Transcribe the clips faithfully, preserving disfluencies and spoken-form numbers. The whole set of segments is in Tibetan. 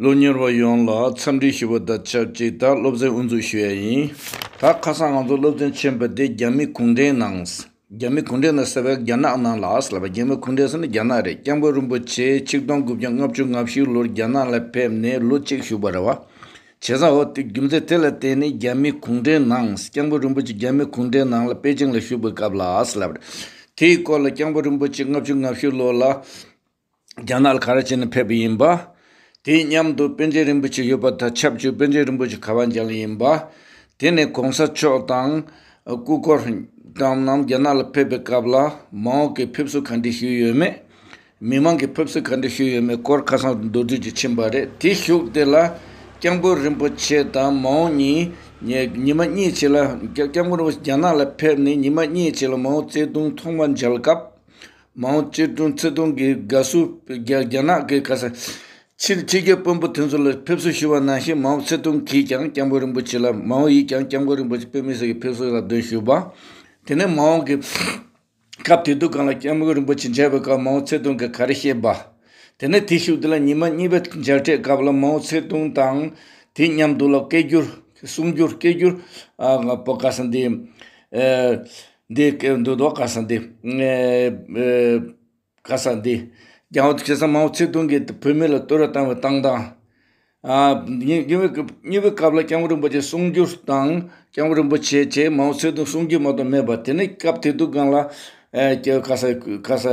སློབ་གཉེར་བ་ཡོངས་ལ་འཚམས་འདྲི་ཞུ་བ་དང་ཆབས་ཅིག་ད་སློབ་ཚན་དབུ་འཛུགས་ཞུ་ཡ་ཡིན། ད་ཁ་སང་ང་ཚོ་སློབ་ཚན་ཆེན་པོ་དེ་རྒྱ་མི་གུང་ཁྲན་ནང་། རྒྱ་མི་གུང་ཁྲན་ནང་ཟེར་བའི་རྒྱ་ནག་ནང་ལ་ཟེར་བ། རྒྱ་མི་གུང་ཁྲན་ཟེར་ན་རྒྱ་ནག་རེད། སྐྱབས་མགོན་རིན་པོ་ཆེ་ཆིག་སྟོང་དགུ་བརྒྱ་ལྔ་བཅུ་ང་བཞི་ལོར་རྒྱ་ནག་ལ་ཕེབས་ནས་ལོ་གཅིག་བཞུགས་པ་རེད་བ། བྱས་ཙང་འོ་དེ་རྒྱུ་མཚན་དེ་ལ་བརྟེན་ནས་རྒྱ་མི་གུང་ཁྲན་ནང་། སྐྱབས་མགོན་རིན་པོ་ཆེ་རྒྱ་མི་གུང་ཁྲན་ནང་ལ་པེ་ཅིང་ལ་བཞུགས་པའི་སྐབས་ལ་ཟེར་བ་རེད། དེའི་སྐོར་ལ་སྐྱབས་མགོན་རིན་པོ་ཆེ་ལྔ་བཅུ་ང་བཞི་ལོ་ལ། རྒྱ་ནག་ལ་ག་རེ་བྱས་ནས་ཕེབས་པ་ཡིན་པ། དེའི་མཉམ་དུ་པཎ་ཆེན་རིན་པོ་ཆེ་ཡོད་པ་དང་ཆབས་ཅིག་པཎ་ཆེན་རིན་པོ་ཆེ་ག་པར་མཇལ་ཡིན་པ། དེ་ནས་གོང་ས་མཆོག་དང་སྐུ་འཁོར་དང་རྣམས་རྒྱ་ནག་ལ་ཕེབས་པའི་སྐབས་ལ་མའོ་གིས་ཕེབས་བསུ་ག་འདྲ་ཞུས་ཡོད་མེད། མི་མང་གིས་ཕེབས་བསུ་ག་འདྲ་ཞུས་ཡོད་མེད་སྐོར་ཁ་སང་མདོར་བསྡུས་ཅིག་ཕྱིན་པ་རེད། དེ་བཞུགས་དེ་ལ་སྐྱབས་མགོན་རིན་པོ་ཆེ་དང་མའོ་གཉིས་ཉི་མ་གཉིས་རྗེས་ལ་སྐྱབས་མགོན་རིན་པོ་ཆེ་རྒྱ་ནག་ལ་ཕེབས་ནས་ཉི་མ་གཉིས་རྗེས་ལ་མའོ་ཙེ་ཏུང་ཐོག་མར་མཇལ་སྐབས། མའོ་ཙེ་ཏུང་ཙེ་ཏུང་གི་དགའ་བསུ། རྒྱ་རྒྱ་ནག་གི་ག་ས་ཕྱི་ཕྱི་རྒྱལ་དཔོན་པོ་དེ་ཚོ་ལ་ཕེབས་བསུ་ཞུ་བ་ནང་བཞིན་མའོ་ཙེ་ཏུང་གིས་ཀྱང་སྐྱབས་མགོན་རིན་པོ་ཆེ་ལ། མའོ་ཡིས་ཀྱང་སྐྱབས་མགོན་རིན་པོ་ཆེ་དཔེ་མི་སྲིད་ཀྱི་ཕེབས་བསུ་ལ་འདོན་ཞུས་པ། དེ་ནས་མའོ་གིས་སྐབས་དེ་དུས་སྒང་ལ་སྐྱབས་མགོན་རིན་པོ་ཆེ་མཇལ་བའི་སྐབས་མའོ་ཙེ་ཏུང་གིས་ག་རེ་བཤད་པ། དེ་ནས་དེ་བཞུགས་དེ་ལ་ཉི་མ་གཉིས་པའི་མཇལ་འཕྲད་སྐབས་ལ་མའོ་ཙེ་ཏུང་དང་དེ་མཉམ་དུ་ལ་སྐད་སྒྱུར་གསུང་སྒྱུར་སྐད་སྒྱུར་ཨ་པོ་ག་ས་འདི་ཨེ། འདི་སྐད་འདུག་དོ་ག་ས་འདི་ཨེ་ཨེ། ག་ས་འདི། རྒྱ་བོད་ཁ་སང་མའོ་ཙེ་ཏུང་གིས་བོད་མི་ལ་བསྟོད་ར་བཏང་བའི་བཏང་སྟངས། ཨ་ཉི་ཉི་མའི་གཉིས་པའི་སྐབས་ལ་སྐྱབས་མགོན་རིན་པོ་ཆེ་གསུང་སྒྱུར་དང་སྐྱབས་མགོན་རིན་པོ་ཆེ་བྱས་མའོ་ཙེ་ཏུང་གསུང་སྒྱུར་མ་གཏོགས་མེད་པ། དེ་ནས་སྐབས་དེ་དུས་སྒང་ལ་ཨ་ཀྱ་ག་ས་ག་ས་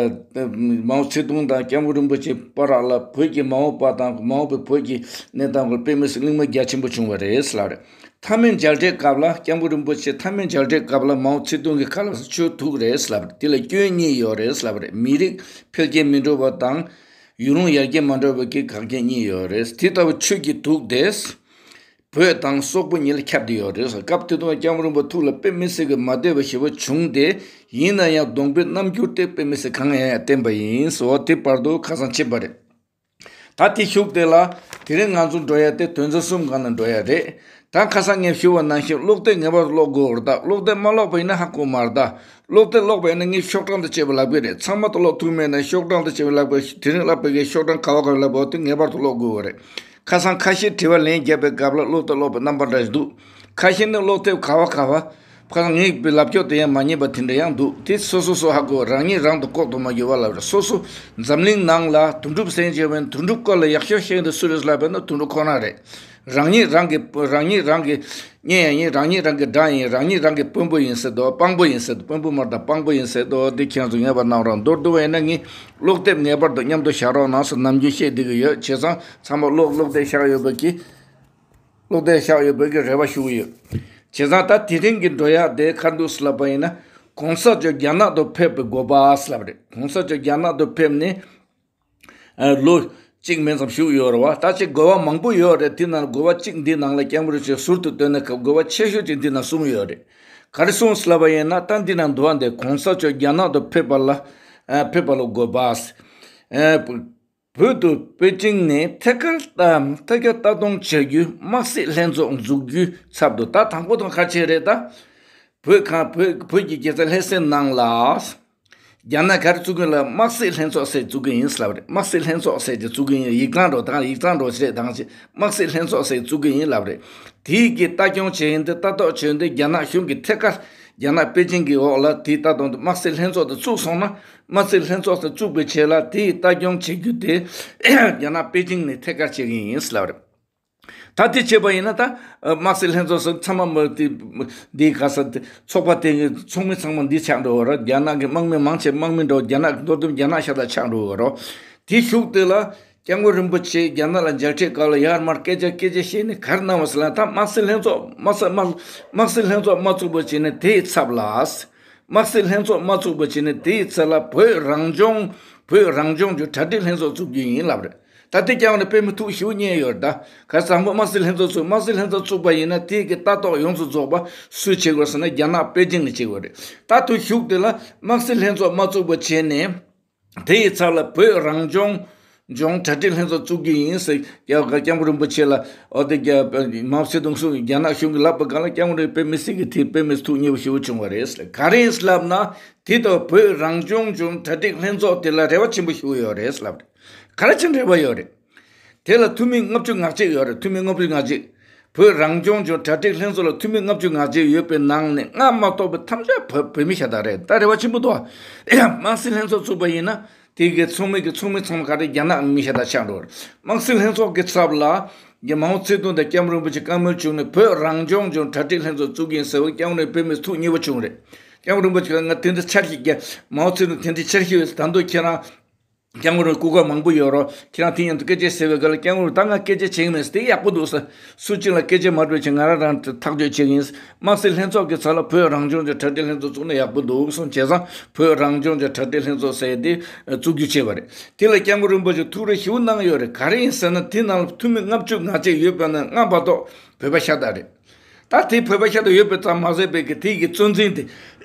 མའོ་ཙེ་ཏུང་དང་སྐྱབས་མགོན་རིན་པོ་ཆེ་བར་ལ་བོད་ཀྱི་མ་འོངས་པ་དང་མ་འོངས་པའི་བོད་ཀྱི་གནས་སྟངས་སྐོར་དཔེ་མི་སྲིད་གླེང་མོལ་རྒྱ་ཆེན་པོ་བྱུང་བ་རེད་ལབ་རེད། མཐའ་མའི་མཇལ་འཕྲད་སྐབས་ལ་སྐྱབས་མགོན་རིན་པོ་ཆེ་མཐའ་མའི་མཇལ་འཕྲད་སྐབས་ལ་མའོ་ཙེ་ཏུང་གིས་ཁ་ལ་ཆོས་ཐུག་རེད་ལབ་རེད། དེ་ལ་སྐྱོན་གཉིས་ཡོད་རེད་ལབ་རེད། མི་རིགས་འཕེལ་རྒྱས་མི་འགྲོ་བ་དང་ཡུལ་ལུང་ཡར་རྒྱས་མ་འགྲོ་བའི་གི་འགག་རྐྱེན་གཉིས་ཡོད་རེད། དེ་ལྟ་བུ་ཆོས་ཀྱི་དུག་དེ་བོད་དང་སོག་པོ་གཉིས་ལ་ཁྱབ་བསྡད་ཡོད་རེད། སྐབས་དེ་དུས་སྐྱབས་མགོན་རིན་པོ་ཆེ་ཐུགས་ལ་དཔེ་མི་སྲིད་ཀྱི་མ་བདེ་བ་ཞེ་པོ་བྱུང་སྟེ། ཡིན་ན་ཡང་གདོང་པའི་རྣམ་འགྱུར་དེ་དཔེ་མི་སྲིད་གང་ཡང་ཡང་བསྟན་པ་ཡིན་སོ། དེ་བར་དུ་ཁ་སང་ཕྱིན་པ་རེད། ད་དེ་བཞུགས་དེ་ལ་དེ་རིང་ང་ཚོ་འགྲོ་ཡ་དེ་དོན་ཚན་གསུམ་སྒང་ནས་འགྲོ་ཡ་རེད། ད་ཁ་སང་ངས་ཞུས་པ་ནང་བཞིན་ཀློག་དེབ་ངེས་པར་དུ་ཀློག་དགོས་པ་རེད། ད་ཀློག་དེབ་མ་ཀློག་པ་ཡིན་ན་ཧ་གོ་མ་རེད། ད་ཀློག་དེབ་ཀློག་པ་ཡིན་ན་ངས་ཤོག་གྲངས་དང་བཅས་པ་ལབ་གི་རེད། ཚང་མ་དུ་ཀློག་ཐུབ་མེད་ན་ཤོག་གྲངས་དང་བཅས་པ་ལབ་དགོས། དེ་རིང་ལབ་པའི་གི་ཤོག་གྲངས་ག་བ་ག་བ་ལབ་དགོས་དེ་ངེས་པར་དུ་ཀློག་དགོས་པ་རེད། ཁ་སང་ཁ་ཤས་དྲི་བ་ལན་བརྒྱབ་པའི་སྐབས་ལ་ཀློག་དེབ་ཀློག་པའི་རྣམ་པ་འདྲ་ཞིག་འདུག་ཁ་ཤས་ནི་ཀློག་དེབ་ག་བ་ག་བ། ཁ་སང་ངས་ལབ་ཕྱོགས་དེ་ཡང་མ་ཉན་པ་དེ་འདྲ་ཡང་འདུག་དེ་སོ་སོ་སོ་ཧ་གོ། རང་ཉིད་རང་དུ་ལྐོག་ཏུ་མ་གྱུར་པ་ལབ་རེད། སོ་སོ་འཛམ་གླིང་ནང་ལ་དོན་གྲུབ་སེང་ཆེན་བན་དོན་གྲུབ་སྐོར་ལ་ཡག་ཤོས་ཤེས་མཁན་དེ་སུ་རེད་ལབ་པ་ན་དོན་གྲུབ་ཁོ་ན་རེད། རང་ཉིད་རང་གི་རང་ཉིད་རང་གི་གཉེན་ཡང་ཡིན། རང་ཉིད་རང་གི་དགྲ་ཡིན། རང་ཉིད་རང་གི་དཔོན་པོ་ཡིན་ཟེར་དོ། དཔང་པོ་ཡིན་ཟེར་དོ། དཔོན་པོ་མ་རེད་ད་དཔང་པོ་ཡིན་ཟེར་དོ། འདི་ཁྱེད་ཚོ་ངེས་པར་གནང་རོགས། མདོར་བསྡུ་བ་ཡིན་ན་ངས་ཀློག་དེབ་ངེས་པར་དུ་མཉམ་དུ་བཞག་རོགས་གནང་ཟེར་ནམ་རྒྱུན་བཤད་བསྡད་ཀྱི་ཡོད། བྱས་ཙང་ཚང་མ་ཀློག་ཀློག་དེབ་བཞག་ཡོད་པ་གི་ཀློག་དེབ་བཞག་ཡོད་པའི་གི་རེ་བ་ཞུ་གི་ཡོད། བྱས་ཙང་ད་དེ་རིང་གི་འགྲོ་ཡག་དེ་ག་རེ་འདུག་ཟེར་ལབ་པ་ཡིན་ན། གོང་ས་མཆོག་རྒྱ་ནག་ཏུ་ཕེབས་པའི་དགོས་པ་ཟེར་ལབ་རེད། གོང་ས་མཆོག་རྒྱ་ནག་ཏུ་ཕེབས་ནས་ཨ་ལོ་གཅིག་མིན་ཙམ་བཞུགས་ཡོད་རེད་བ། ད་ཅིག་དགོས་པ་མང་པོ་ཡོད་རེད། དེ་ནང་དགོས་པ་གཅིག་འདི་ནང་ལ་སྐྱབས་མགོན་རིན་པོ་ཆེ་ཟུར་དུ་བཏོན་ན་དགོས་པ་ཆེ་ཤོས་གཅིག་འདི་ནང་གསུངས་ཡོད་རེད། ག་རེ་གསུངས་ཟེར་ལབ་པ་ཡིན་ན། ད་འདི་ནང་འདུག་བ། འདི་གོང་ས་མཆོག་རྒྱ་ནག་ཏུ་ཕེབས་པ་ལ་ཨ་ཕེབས་པ་ལ་དགོས་པ། ཨ་བོད་དུ་པེ་ཅིང་ནས་ཐད་ཀར་ལྟ་ཐད་ཀར་ལྟ་སྟངས་བྱ་རྒྱུ་དམག་སྲིད་ལྷན་ཚོགས་འཛུགས་རྒྱུའི་ཚབ་ཏུ། ད་དང་པོ་དང་ག་རེ་བྱས་རེད་ད། བོད་ཁང་བོད་བོད་ཀྱི་རྒྱལ་ས་ལྷ་སའི་ནང་ལ་རྒྱ་ནག་ག་རེ་བཙུགས་ཀྱི་ལ་དམག་སྲིད་ལྷན་ཚོགས་ཟེར་བཙུགས་ཀྱི་ཡིན་ལབ་རེད། དམག་སྲིད་ལྷན་ཚོགས་ཟེར་ཏེ་བཙུགས་ཀྱི་ཡིན། ཡིག་ཚང་འགྲོ་དང་ཡིག་ཚང་འགྲོ་ཟེར་དང་ཅི་དམག་སྲིད་ལྷན་ཚོགས་ཟེར་བཙུགས་ཀྱི་ཡིན་ལབ་རེད། དེའི་གི་ལྟ་སྐྱོང་བྱེད་ཡིན་དེ་ལྟ་རྟོག་བྱེད་ཡིན་དེ་རྒྱ་ནག་གཞུང་གི་ཐད་ཀར་རྒྱ་ནག་པེ་ཅིང་གི་འོག་ལ་དེའི་ལྟ་སྟངས་དེ་དམག་སྲིད་ལྷན་ཚོགས་དེ་བཙུགས་སོང་ན། དམག་སྲིད་ལྷན་ཚོགས་དེ་བཙུགས་པའི་ཆེད་ལ་དེའི་ལྟ་སྐྱོང་བྱེད་རྒྱུ་དེ་རྒྱ་ནག་པེ་ཅིང་ནས་ཐད་ཀར་བྱེད་ཀྱི་ཡིན་ལབ་རེད། ད་དེ་བྱས་པ་ཡིན་ན་ད་དམག་སྲིད་ལྷན་ཚོགས་སུ་ཚང་མ་མ་དེ་འདི་ག་ས་དེ་ཚོགས་པ་དེ་ཚོགས་མི་ཚང་མ་འདི་ཆགས་འགྲོ་བ་རེད། རྒྱ་ནག་གི་དམག་མི་མང་ཆེ་དམག་མི་འགྲོ། རྒྱ་ནག་གི་མདོ་དོན་རྒྱ་ནག་ཤ་སྟག་ཆགས་འགྲོ་བ་རེད། དེ་བཞུགས་དེ་ལ་སྐྱབས་མགོན་རིན་པོ་ཆེ་རྒྱ་ནག་ལ་མཇལ་འཕྲད་སྐབས་ལ་ཡར་མར་སྐད་ཆ་སྐད་ཆ་བཤད་ནས་ག་རེ་གནང་བ་ཟེར་ན། ད་དམག་སྲིད་ལྷན་ཚོགས་དམག་སྲིད་དམག་དམག་སྲིད་ལྷན་ཚོགས་མ་བཙུགས་པ་བྱས་ནས་དེའི་ཚབ་ལ། དམག་སྲིད་ལྷན་ཚོགས་མ་བཙུགས་པ་བྱས་ནས་དེའི་ཚབ་ལ་བོད་རང་སྐྱོང་བོད་རང་སྐྱོང་ལྗོངས་གྲ་སྒྲིག་ལྷན་ཚོགས་བཙུགས་རྒྱུ་ཡིན་ལབ་རེད། ད་དེ་རྐྱང་ནས་དཔེ་མི་ཐུག་ཞེ་པོ་རྙེད་ཡོད་རེད། ད་ག་བཟང་པོ་དམག་སྲིད་ལྷན་ཚོགས་བཙུགས། དམག་སྲིད་ལྷན་ཚོགས་བཙུགས་པ་ཡིན་ན་དེའི་གི་ལྟ་རྟོག་ཡོངས་སུ་རྫོགས་པ་སུས་བྱེད་དགོས་ཟེར་ན་རྒྱ་ནག་པེ་ཅིང་ནས་བྱེད་དགོས་རེད། ད་དུ་བཞུགས་དེ་ལ་དམག་སྲིད་ལྷན་ཚོགས་མ་བཙུགས་པ་བྱས་ནས། དེ་ཡི་ཚབ་ལ་བོད་རང་སྐྱོང་ལྗོངས་གྲ་སྒྲིག་ལྷན་ཚོགས་བཙུགས་རྒྱུ་ཡིན་ཟེར། ཡ་ག་སྐྱབས་མགོན་རིན་པོ་ཆེ་ལ་ཨོ་དེ་རྒྱ་མའོ་ཙེ་ཏུང་སུ་རྒྱ་ནག་གཞུང་གིས་ལབ་པ་ག་ལ་སྐྱབས་མགོན་རིན་པོ་ཆེ་དཔེ་མི་སྲིད་ཀྱི་དེ་དཔེ་མི་ཐུགས་མཉེས་པོ་ཞེ་པོ་བྱུང་བ་རེད་ཟེར། ག་རེ་ཟེར་ལབ་ན་དེ་དང་བོད་རང་སྐྱོང་ལྗོངས་གྲ་སྒྲིག་ལྷན་ཚོགས་དེ་ལ་རེ་བ་ཆེན་པོ་ཞེ་པོ་ཡོད་རེད་ཟེར་ལབ་རེད། ག་རེ་བྱས་རེ་བ་ཡོད་རེད། དེ་ལ་འཐུས་མི་ལྔ་བཅུ་ང་གཅིག་ཡོད་རེད། འཐུས་མི་ལྔ་བཅུ་ང་གཅིག་བོད་རང་སྐྱོང་ལྗོངས་གྲ་སྒྲིག་ལྷན་ཚོགས་ལ་འཐུས་མི་ལྔ་བཅུ་ང་གཅིག་ཡོད་པའི་ནང་ནས་ལྔ་མ་གཏོགས་པའི་ཐམས་ཅད་བོད་བོད་མི་ཤ་སྟག་རེད། ད་རེ་བ་ཆེན་པོ་འདུག་དམངས་སྲིད་ལྷན་ཚོགས་བཙུགས་པ་ཡིན་ན། དེ་གའི་ཚོགས་མི་གི་ཚོགས་མི་ཚང་མ་ག་རེ་རྒྱ་ནག་མི་ཤ་སྟག་ཆགས་འགྲོ་བར། དམངས་སྲིད་ལྷན་ཚོགས་ཀྱི་ཚབ་ལ་རྒྱ་མའོ་ཙེ་ཏུང་དང་སྐྱབས་མགོན་རིན་པོ་ཆེ་བཀའ་མོལ་བྱུང་ནས་བོད་རང་སྐྱོང་ལྗོངས་གྲ་སྒྲིག་ལྷན་ཚོགས་བཙུགས་ཀྱི་ཡིན་ཟེར་བ་སྐྱབས་མགོན་རིན་པོ་ཆེ་ཐུགས་མཉེས་པོ་བྱུང་རེད། སྐྱབས་མགོན་རིན་པོ་ཆེ་ང་དེ་འདྲ་འཆར་གཞི་རྒྱ་མའོ་ཙེ་ཏུང་དེ་འདྲ་འཆར་གཞི་ཡོད། ད་དུང་ཁྱེད་རང་སྐྱབས་མགོན་རིན་པོ་ཆེ་སྐུ་ཁམས་མང་པོ་ཡོད་རོགས། ཁྱེད་རང་དེ་ཡང་དུ་སྐད་ཆ་ཟེར་བའི་སྐབས་ལ་སྐྱབས་མགོན་རིན་པོ་ཆེ་ད་ང་སྐད་ཆ་བྱེད་ཀྱི་མེད་ཟེར། དེ་ཡག་པོ་འདུག་ཟེར། སུ་གཅིག་ལ་སྐད་ཆ་མ་སྤྲོད་ཅིག་ང་རང་རང་ཐག་གཅོད་བྱེད་ཀྱི་ཡིན། དམངས་སྲིད་ལྷན་ཚོགས་ཀྱི་ཚབ་ལ་བོད་རང་སྐྱོང་ལྗོངས་གྲ་སྒྲིག་ལྷན་ཚོགས་བཙུགས་ན་ཡག་པོ་འདུག་གསུངས་བྱས་ཙང་བོད་རང་སྐྱོང་ལྗོངས་གྲ་སྒྲིག་ལྷན་ཚོགས་ཟེར་དེ་བཙུགས་རྒྱུ་བྱས་པ་རེད། དེ་ལ་སྐྱབས་མགོན་རིན་པོ་ཆེ་ཐུགས་རེ་ཞེ་པོ་གནང་ཡོད་རེད། ག་རེ་ཡིན་ཟེར་ན་དེ་ནང་ལ་འཐུས་མི་ལྔ་བཅུ་ང་གཅིག་ཡོད་པ་ན་ལྔ་མ་གཏོགས་བོད་པ་ཤ་སྟག་རེད། ད་དེ་བོད་པ་ཤ་སྟག་ཡོད་པའི་ཙམ་མ་ཟད་པའི་གི་དེ་གི་གཙོ་འཛིན་དེ།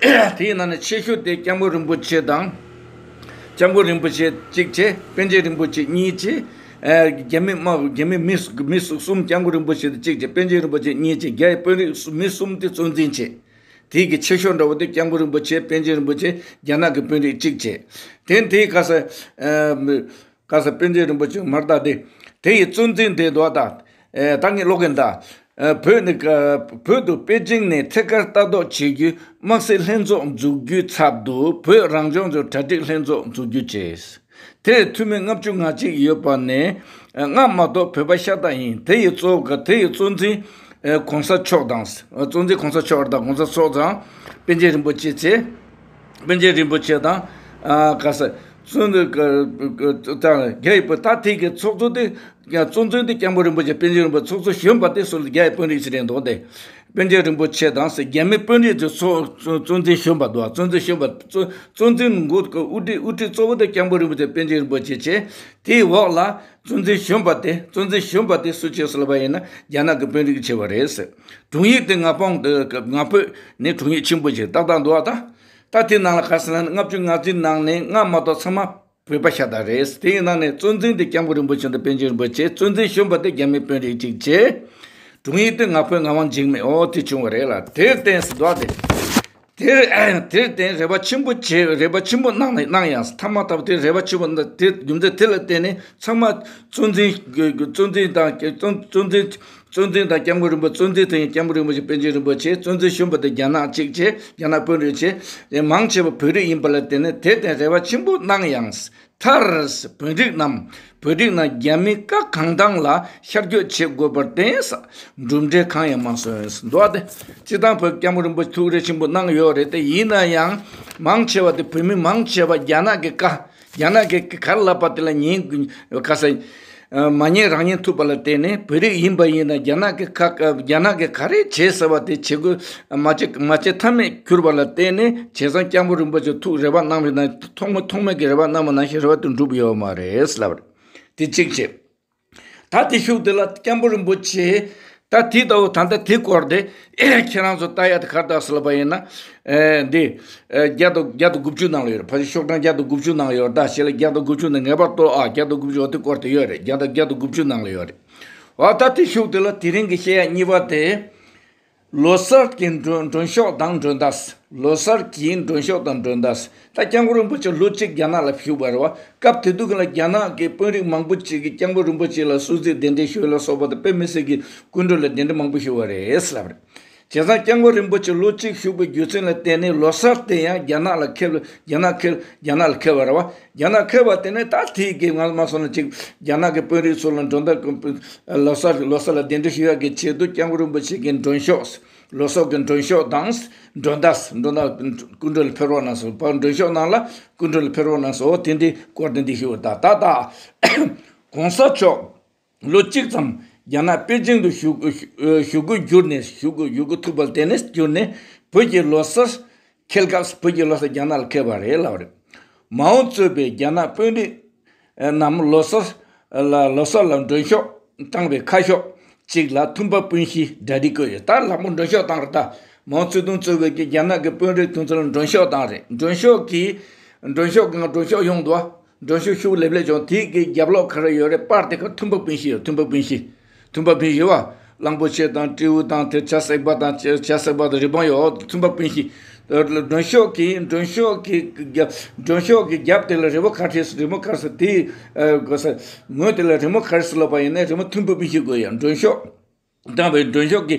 དེའི་ནང་ནས་ཆེ་ཤོས་དེ་སྐྱབས་མགོན་རིན་པོ་ཆེ་དང་། སྐྱབས་མགོན་རིན་པོ་ཆེ་གཅིག་བྱས། པཎ་ཆེན་རིན་པོ་ཆེ་གཉིས་བྱས། ཨ། རྒྱ་མི་དམག་རྒྱ་མི་མི་མི་གསུམ། སྐྱབས་མགོན་རིན་པོ་ཆེ་དེ་གཅིག་བྱས། པཎ་ཆེན་རིན་པོ་ཆེ་གཉིས་བྱས། རྒྱའི་དཔོན་རིགས་མི་གསུམ་དེ་གཙོ་འཛིན་བྱས། དེ་གི་ཆེ་ཤོས་འདྲ་བོ་དེ་སྐྱབས་མགོན་རིན་པོ་ཆེ། པཎ་ཆེན་རིན་པོ་ཆེ། རྒྱ་ནག་གི་དཔོན་རིགས་གཅིག་བྱས། དེ་དེའི་ག་ས། ཨ། ག་ས། པཎ་ཆེན་རིན་པོ་ཆེ་མར་ད་དེ། དེ་ཡི་གཙོ་འཛིན་དེ་འདུག་ད། ཨེ། ད་ངས་ཀློག་གིན་ད། ཨེ། བོད་ནི་ཀ་བོད་དུ་པེ་ཅིང་ནས་ཐད་ཀར་ལྟ་རྟོག་བྱེད་རྒྱུའི་དམངས་སྲིད་ལྷན་ཚོགས་འཛུགས་རྒྱུའི་ཚབ་ཏུ་བོད་རང་སྐྱོང་ལྗོངས་གྲ་སྒྲིག་ལྷན་ཚོགས་འཛུགས་རྒྱུ་བྱས། དེར་འཐུས་མི་ལྔ་བཅུ་ང་གཅིག་ཡོད་པ་ནས་ལྔ་མ་གཏོགས་བོད་པ་ཤ་སྟག་ཡིན། དེ་ཡི་གཙོ་ག་དེ་ཡི་གཙོ་འཛིན་གོང་ས་མཆོག་དང་། གཙོ་འཛིན་གོང་ས་མཆོག་དང་གོང་ས་མཆོག་དང་པཎ་ཆེན་རིན་པོ་ཆེ་ཚེ། པཎ་ཆེན་རིན་པོ་ཆེ་དང་། ཨ། ག་ས། གཙོ་འཛིན་ག་ཀ་ཀ་དང་རྒྱ་ཡི་བོད་ད་ཐིག་གི་ཚོགས་གཙོ་དེ། གཙོ་འཛིན་དེ་སྐྱབས་མགོན་རིན་པོ་ཆེ། པཎ་ཆེན་རིན་པོ་ཆེ་ཚོགས་གཙོ་གཞོན་པ་དེ་སུ་རྒྱ་ཡི་དཔོན་རིགས་ཤིག་རེད་འདུག་སྟེ། པཎ་ཆེན་རིན་པོ་ཆེ་དང་ཟེར་རྒྱ་མི་དཔོན་རིགས་ཀྱི་ཚོགས་གཙོ་འཛིན་གཞོན་པ་འདུག་གཙོ་འཛིན་གཞོན་པ་གཙོ་གཙོ་འཛིན་འགོ་དབུ་ཁྲིད་དབུ་ཁྲིད་གཙོ་བོ་དེ་སྐྱབས་མགོན་རིན་པོ་ཆེ། པཎ་ཆེན་རིན་པོ་ཆེ་བྱས། དེའི་འོག་ལ་གཙོ་འཛིན་གཞོན་པ་དེ་གཙོ་འཛིན་གཞོན་པ་དེ་སུ་བྱས་སུ་ལབ་པ་ཡིན་ན་རྒྱ་ནག་གི་དཔོན་རིགས་བྱས་པ་རེད་ཟེར། དྲུང་ཡིག་དེ་ང་ཕོང་ང་ཕོད་ནི་དྲུང་ཡིག་ཆེན་པོ་ཞིག་ཏག་ཏག་འདུག་ཨ། ད་ད་དེ་ནང་ལ་ག་ཟེར་ན་ལྔ་བཅུ་ང་གཅིག་ནང་ནས་ལྔ་མ་གཏོགས་ཚང་མ་བོད་པ་ཤ་སྟག་རེད། དེའི་ནང་ནས་གཙོ་འཛིན་དེ་སྐྱབས་མགོན་རིན་པོ་ཆེ་དང་པཎ་ཆེན་རིན་པོ་ཆེ། གཙོ་འཛིན་གཞོན་པ་དེ་རྒྱ་མི་དཔོན་རིགས་གཅིག་བྱས། དྲུང་ཡིག་དེ་ང་ཕོད་ངག་དབང་འཇིགས་མེད། འོ་དེ་བྱུང་བ་རེད་ལ། དེར་བརྟེན་ཟེར་འདུག་ཨ། དེ་དེར་དེར་བརྟེན་རེ་བ་ཆེན་པོ་བྱས། རེ་བ་ཆེན་པོ་གནང་ནས་གནང་ཡང་ཐ་མ་ལྟ་བུ་དེ་རེ་བ་ཆེན་པོ་འདི་དེ་རྒྱུ་མཚན་དེ་ལ་བརྟེན་ནས་ཚང་མ་གཙོ་འཛིན་གཙོ་འཛིན་དང་གཙོ་གཙོ་འཛིན། གཙོ་འཛིན་དང་སྐྱབས་མགོན་རིན་པོ། གཙོ་འཛིན་དེ་ཡང་སྐྱབས་མགོན་རིན་པོ་ཆེ། པཎ་ཆེན་རིན་པོ་ཆེ། གཙོ་འཛིན་གཞོན་པ་དེ་རྒྱ་ནག་གཅིག་བྱས། རྒྱ་ནག་དཔོན་རིགས་བྱས། དེ་མང་ཆེ་བ་བོད་རིགས་ཡིན་པ་ལ་བརྟེན་ནས་དེར་བརྟེན་རེ་བ་ཆེན་པོ་གནང་ཡང་། མཐར་བོད་རིགས་རྣམས་བོད་རིགས་རྣམས་རྒྱ་མིའི་བཀའ་གང་དང་ལ་ཤར་བསྐྱོད་བྱེད་དགོས་པར་བརྟེན་གྲུབ་འབྲས་གང་ཡང་མ་སོན་འདུག་སྟེ། སྤྱིར་བཏང་བོད་སྐྱབས་མགོན་རིན་པོ་ཆེ་ཐུགས་རེ་ཆེན་པོ་གནང་ཡོད་རེད་དེ། ཡིན་ན་ཡང་མང་ཆེ་བ་དེ་བོད་མི་མང་ཆེ་བ་རྒྱ་ནག་གི་བཀའ། རྒྱ་ནག་གི་ག་རེ་ལབ་པ་དེ་ལ་ཉན་དགོས། ག་ས། མ་ཉན་རང་ཉན་ཐུབ་པ་ལ་བརྟེན་ནས་བོད་རིགས་ཡིན་པ་ཡིན་ན་རྒྱ་ནག་གི་ཁ། རྒྱ་ནག་གི་ག་རེ་བྱེད་ཟེར་བ་དེ་བྱེད་དགོས། མ་བྱེད་མ་བྱེད་ཐབས་མེད་གྱུར་པ་ལ་བརྟེན་ནས་བྱས་ཙང་སྐྱབས་མགོན་རིན་པོ་ཆེ་ཐུགས་རེ་བ་གནང་བའི་ནང་ཐོག་མ་ཐོག་མེད་ཀྱི་རེ་བ་གནང་བ་ནང་བཞིན་རེ་བ་དེ་འགྲུབ་ཡོད་མ་རེད་ལབ་རེད། དེ་གཅིག་བྱས། ད་དེ་ཤུགས་དེ་ལ་སྐྱབས་མགོན་རིན་པོ་ཆེ། ད་དེ་ལྟ་བུ་ད་ལྟ་དེ་སྐོར་དེ་ཁྱེད་རང་ཚོ་ལྟ་ཡ་དེ་ག་རེ་ལྟ་ཟེར་ལབ་པ་ཡིན་ན། ཨེ། འདི། ཨེ། བརྒྱ་དང་བརྒྱ་དང་དགུ་བཅུ་ནང་ལ་ཡོད་རེད། ཕལ་ཆེར་ཤོག་གྲངས་བརྒྱ་དང་དགུ་བཅུ་ནང་ཡོད་རེད། ད་ཞེ་ལ་བརྒྱ་དང་དགུ་བཅུ་ནང་ངེས་པར་གཏོར་ཨ། བརྒྱ་དང་དགུ་བཅུ་འོ་དེ་སྐོར་དེ་ཡོད་རེད། བརྒྱ་དང་བརྒྱ་དང་དགུ་བཅུ་ནང་ལ་ཡོད་རེད། འོ་ད་དེ་ཤུགས་དེ་ལ་དེ་རིང་གི་བཤད་ཡ་གཉིས་པ་དེ། ལོ་གསར་གྱི་མགྲོན་མགྲོན་ཤོག་དང་མགྲོན་བརྡ། ལོ་གསར་གྱི་མགྲོན་ཤོག་དང་མགྲོན་བརྡ། ད་སྐྱབས་མགོན་རིན་པོ་ཆེ་ལོ་གཅིག་རྒྱ་ནག་ལ་བཞུགས་པ་རེད་བ། སྐབས་དེ་དུས་ཀྱི་ལ་རྒྱ་ནག་གི་དཔོན་རིགས་མང་པོ་ཅིག་གིས་སྐྱབས་མགོན་རིན་པོ་ཆེ་ལ་གསོལ་ཚིགས་གདན་འདྲེན་ཞུ་ཡ་ལ་སོགས་པ་དང་དཔེ་མི་སྲིད་ཀྱི་སྐུ་མགྲོན་ལ་གདན་འདྲེན་མང་པོ་ཞུས་པ་རེད་ལབ་རེད། བྱས་ཙང་སྐྱབས་མགོན་རིན་པོ་ཆེ་ལོ་གཅིག་བཞུགས་པའི་རྒྱུ་མཚན་ལ་བརྟེན་ནས་ལོ་གསར་དེ་ཡང་རྒྱ་ནག་ལ་ཁེལ། རྒྱ་ནག་ཁེལ། རྒྱ་ནག་ལ་ཁེལ་བ་རེད་བ། རྒྱ་ནག་ཁེལ་བ་དེ་ནས་ད་དེའི་གི་ང་མ་སོང་ན་ཅིག་རྒྱ་ནག་གི་དཔོན་རིགས་ཚོ་ལ་མགྲོན་བརྡ། ལོ་གསར་ལོ་གསར་ལ་གདན་འདྲེན་ཞུ་ཡག་གི་ཆེད་དུ་སྐྱབས་མགོན་རིན་པོ་ཆེ་གི་མགྲོན་ཤོག་ལོ་གསར་གྱི་མགྲོན་ཤོག་དང་། མགྲོན་བརྡ། མགྲོན་བརྡ། སྐུ་མགྲོན་ལ་ཕེབས་རོགས་གནང་ཟེར། ཕར་མགྲོན་ཤོག་ནང་ལ་སྐུ་མགྲོན་ལ་ཕེབས་རོགས་གནང་ཟེར། འོ་དེ་འདྲའི་སྐོར་དེ་འདི་ཞུ་བ། ད་ད་ད་གོང་ས་མཆོག་ལོ་གཅིག་ཙམ་རྒྱ་ནག་པེ་ཅིང་དུ་བཞུགས་བཞུགས་དགོས་གྱུར་ནས། བཞུགས་དགོས་བཞུགས་དགོས་ཐུག་པ་དེ་ནས་གྱུར་ནས་བོད་ཀྱི་ལོ་གསར་འཁེལ་སྐབས། བོད་ཀྱི་ལོ་གསར་རྒྱ་ནག་ལ་འཁེལ་བ་རེད་ལབ་རེད། མའོ་གཙོས་པའི་རྒྱ་ནག་དཔོན་རིགས་རྣམས་ལོ་གསར་ལ་ལོ་གསར་ལ་མགྲོན་ཤོག་བཏང་བའི་ཁ་ཤོག་ཅིག་ལ་ཐུམ་པ་སྤུན་བཞི་གྲ་སྒྲིག་བཀོད་ཡོད། ད་ལྷག་པར་མགྲོན་ཤོག་བཏང་རེད། ད་མའོ་ཙེ་ཏུང་གཙོས་པའི་གི་རྒྱ་ནག་གི་དཔོན་རིགས་དེ་ཚོ་ལ་མགྲོན་ཤོག་བཏང་རེད། མགྲོན་ཤོག་གི་མགྲོན་ཤོག་གི་ང་མགྲོན་ཤོག་ཡོང་འདུག་མགྲོན་ཤོག་ཤུགས་ལེབ་ལེབ་བྱུང་། དེའི་གི་རྒྱབ་ལོགས་ག་རེ་ཡོད་རེད། པར་དེ་ག་ཐུམ་པ་སྤུན་བཞི་ཡོད། ཐུམ་པ་སྤུན་བཞི། ཐུམ་པ་སྤུན་བཞི་བ། གླང་པོ་ཆེ་དང་སྤྲེའུ་དང་དེ་བྱ་སྲེག་པ་དང་བྱ་སྲེག་པ་དང་རི་བོང་ཡོད། ཐུམ་པ་སྤུན་བཞི། མགྲོན་ཤོག་གི་མགྲོན་ཤོག་གི་རྒྱབ་མགྲོན་ཤོག་གི་རྒྱབ་དེ་ལ་རི་མོ་ག་རེ་རི་མོ་ག་རེ་དེ་ངོས་དེ་ལ་རི་མོ་ག་རེ་ལབ་པ་ཡིན་ན་རི་མོ་མཐུན་པ་སྤུན་བཞི་དགོས་ཡ། མགྲོན་ཤོག་དང་བའི་མགྲོན་ཤོག་གི་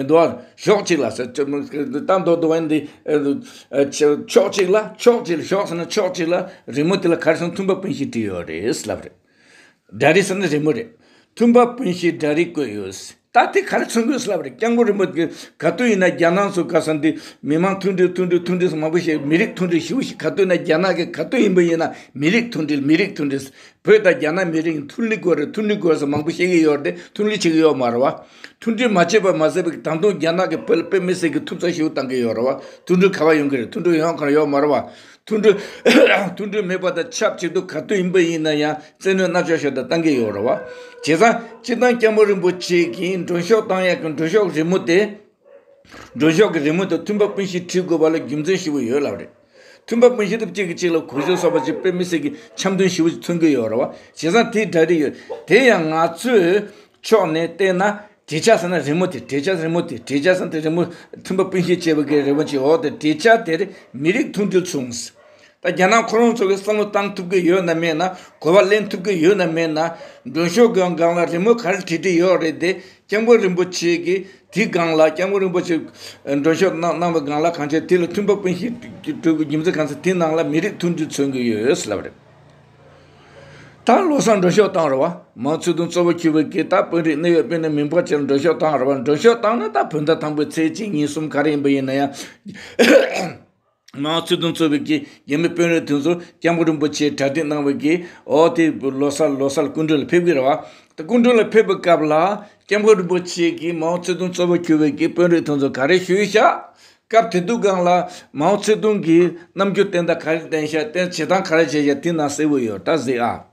འདུག་ཤོག་གཅིག་ལ་ས་ད་མདོ་འདུག་བ་འདི་ཕྱོགས་གཅིག་ལ་ཕྱོགས་གཅིག་ལ་ཕྱོགས་གཅིག་ལ་རི་མོ་དེ་ལ་ག་རེ་མཐུན་པ་སྤུན་བཞི་བྲིས་ཡོད་རེད་ལབ་རེད། འདྲ་རིས་ཟེར་ན་རི་མོ་རེད། མཐུན་པ་སྤུན་བཞིའི་འདྲ་རིས་བཀོད་ཡོད། ད་དེ་ག་རེ་མཚོན་དགོས་ལབ་རེད། སྐྱབས་མགོན་རིན་པོ་ཆེ་ག་དུས་ཡིན་ན་རྒྱ་ནག་ཚོ་ག་ས་འདི་མི་མང་མཐུན་སྒྲིལ་མཐུན་སྒྲིལ་མཐུན་སྒྲིལ་ཟེར་མང་པོ་བཤད། མི་རིགས་མཐུན་སྒྲིལ་ཞེ་པོ་ཞིག་ག་དུས་ན་རྒྱ་ནག་གི་ག་དུས་ཡིན་པ་ཡིན་ན་མི་རིགས་མཐུན་སྒྲིལ་མི་རིགས་མཐུན་སྒྲིལ། བོད་དང་རྒྱ་ནག་མི་རིགས་མཐུན་སྒྲིལ་དགོས་རེད། མཐུན་སྒྲིལ་དགོས་ཟེར་མང་པོ་བཤད་ཀྱི་ཡོད་རེད་དེ་མཐུན་སྒྲིལ་བྱེད་ཀྱི་ཡོད་མ་རེད་བ། མཐུན་སྒྲིལ་མ་བྱས་པ་མ་ཟད་པའི་ད་དུང་རྒྱ་ནག་གི་བོད་ལ་དཔེ་མི་སྲིད་ཀྱི་ཐུབ་ཚོད་ཞེ་པོ་བཏང་གི་ཡོད་རེད་བ། མཐུན་སྒྲིལ་ག་བ་ཡོང་གི་རེད། མཐུན་སྒྲིལ་ཡོང་ག་ཡོད་མ་རེད་བ། མཐུན་སྒྲིལ་མཐུན་སྒྲིལ་མེད་པ་དང་ཆབས་ཅིག་ཏུ་ག་དུས་ཡིན་པ་ཡིན་ན་ཡང་བཙན་གནོན་མནར་གཅོད་ཞེ་དྲག་བཏང་གི་ཡོད་རེད་བ། བྱས་ཙང་སྤྱིར་བཏང་སྐྱབས་མགོན་རིན་པོ་ཆེ་གིས་མགྲོན་ཤོག་བཏང་ཡག་གི་མགྲོན་ཤོག་རི་མོ་དེ། མགྲོན་ཤོག་གི་རི་མོ་དེ་མཐུན་པ་སྤུན་བཞི་བྲིས་དགོས་པ་ལ་རྒྱུ་མཚན་ཞེ་པོ་ཡོད་ལབ་རེད། མཐུན་པ་སྤུན་བཞི་དེ་གཅིག་གིས་གཅིག་ལ་གུས་ཞབས་གསོག་པ་ཅིག་དཔེ་མི་སྲིད་ཀྱི་འཆམ་མཐུན་ཞེ་པོ་ཅིག་མཚོན་གྱི་ཡོད་རེད་བ། བྱས་ཙང་དེའི་འདྲ་རིས་ཡོད། དེ་ཡང་ང་ཚོའི་ཕྱོགས་ནས་བལྟས་ན་བྲིས་ཆ་ཟེར་ན་རི་མོ་དེ་བྲིས་ཆ་རི་མོ་དེ་བྲིས་ཆ་ཟེར་ན་དེ་རི་མོ་མཐུན་པ་སྤུན་བཞི་བྱས་པ་གི་རི་མོ་ཅིག་འོ་དེ་བྲིས་ཆ་དེར་མི་རིགས་མཐུན་སྒྲིལ་མཚུངས། ད་རྒྱ་ནག་ཁོ་རང་ཚོ་གིས་བསམ་བློ་བཏང་ཐུབ་ཀྱི་ཡོད་ན་མེད་ན་གོ་བ་ལེན་ཐུབ་ཀྱི་ཡོད་ན་མེད་ན་མགྲོན་ཤོག་གི་སྒང་ལ་རི་མོ་ག་རེ་བྲིས་བྲིས་ཡོད་རེད་དེ་སྐྱབས་མགོན་རིན་པོ་ཆེ་གིས་དེའི་སྒང་ལ་སྐྱབས་མགོན་རིན་པོ་ཆེ་མགྲོན་ཤོག་གནང་གནང་བའི་སྒང་ལ་གང་བྱས་དེ་ལ་མཐུན་པ་སྤུན་བཞི་བྲིས་དགོས་རྒྱུ་མཚན་གང་ཟེར་དེའི་ནང་ལ་མི་རིགས་མཐུན་སྒྲིལ་མཚོན་གྱི་ཡོད་ལབ་རེད། ད་ལོ་གསར་མགྲོན་ཤོག་བཏང་རེད་བ། མའོ་ཙེ་ཏུང་གཙོ་བོ་གྱུར་པའི་གི་ད་དཔོན་རིགས་གནད་ཡོད་དཔོན་རིགས་མི་འབོར་ཆེ་ལ་མགྲོན་ཤོག་བཏང་རེད་བ། མགྲོན་ཤོག་བཏང་ན་ད་བོད་ཟླ་དང་པོའི་ཚེས་གཅིག་གཉིས་གསུམ་ག་རེ་ཡིན་པ་ཡིན་ན་ཡང་། མའོ་ཙེ་ཏུང་གཙོས་པའི་གི་རྒྱ་མི་དཔོན་རིགས་དེ་ཚོ་སྐྱབས་མགོན་རིན་པོ་ཆེས་གྲ་སྒྲིག་གནང་བའི་གི་ཨོ་དེ་ལོ་གསར་ལོ་གསར་སྐུ་མགྲོན་ལ་ཕེབས་ཀྱི་རེད་བ། དེ་སྐུ་མགྲོན་ལ་ཕེབས་པའི་སྐབས་ལ་སྐྱབས་མགོན་རིན་པོ་ཆེ་གིས་མའོ་ཙེ་ཏུང་གཙོ་བོ་གྱུར་པའི་གི་དཔོན་རིགས་དེ་ཚོ་ག་རེ་ཞུས་ཤག་སྐབས་དེ་དུས་སྒང་ལ་མའོ་ཙེ་ཏུང་གིས་རྣམ་འགྱུར་བསྟན་སྟངས་ག་རེ་བསྟན་ཤག་བསྟན་བྱེད་སྟངས་ག་རེ་བྱས་ཤག་དེ་ནང་གསལ་བོ་ཡོད་ད་གཟིགས་ཨ།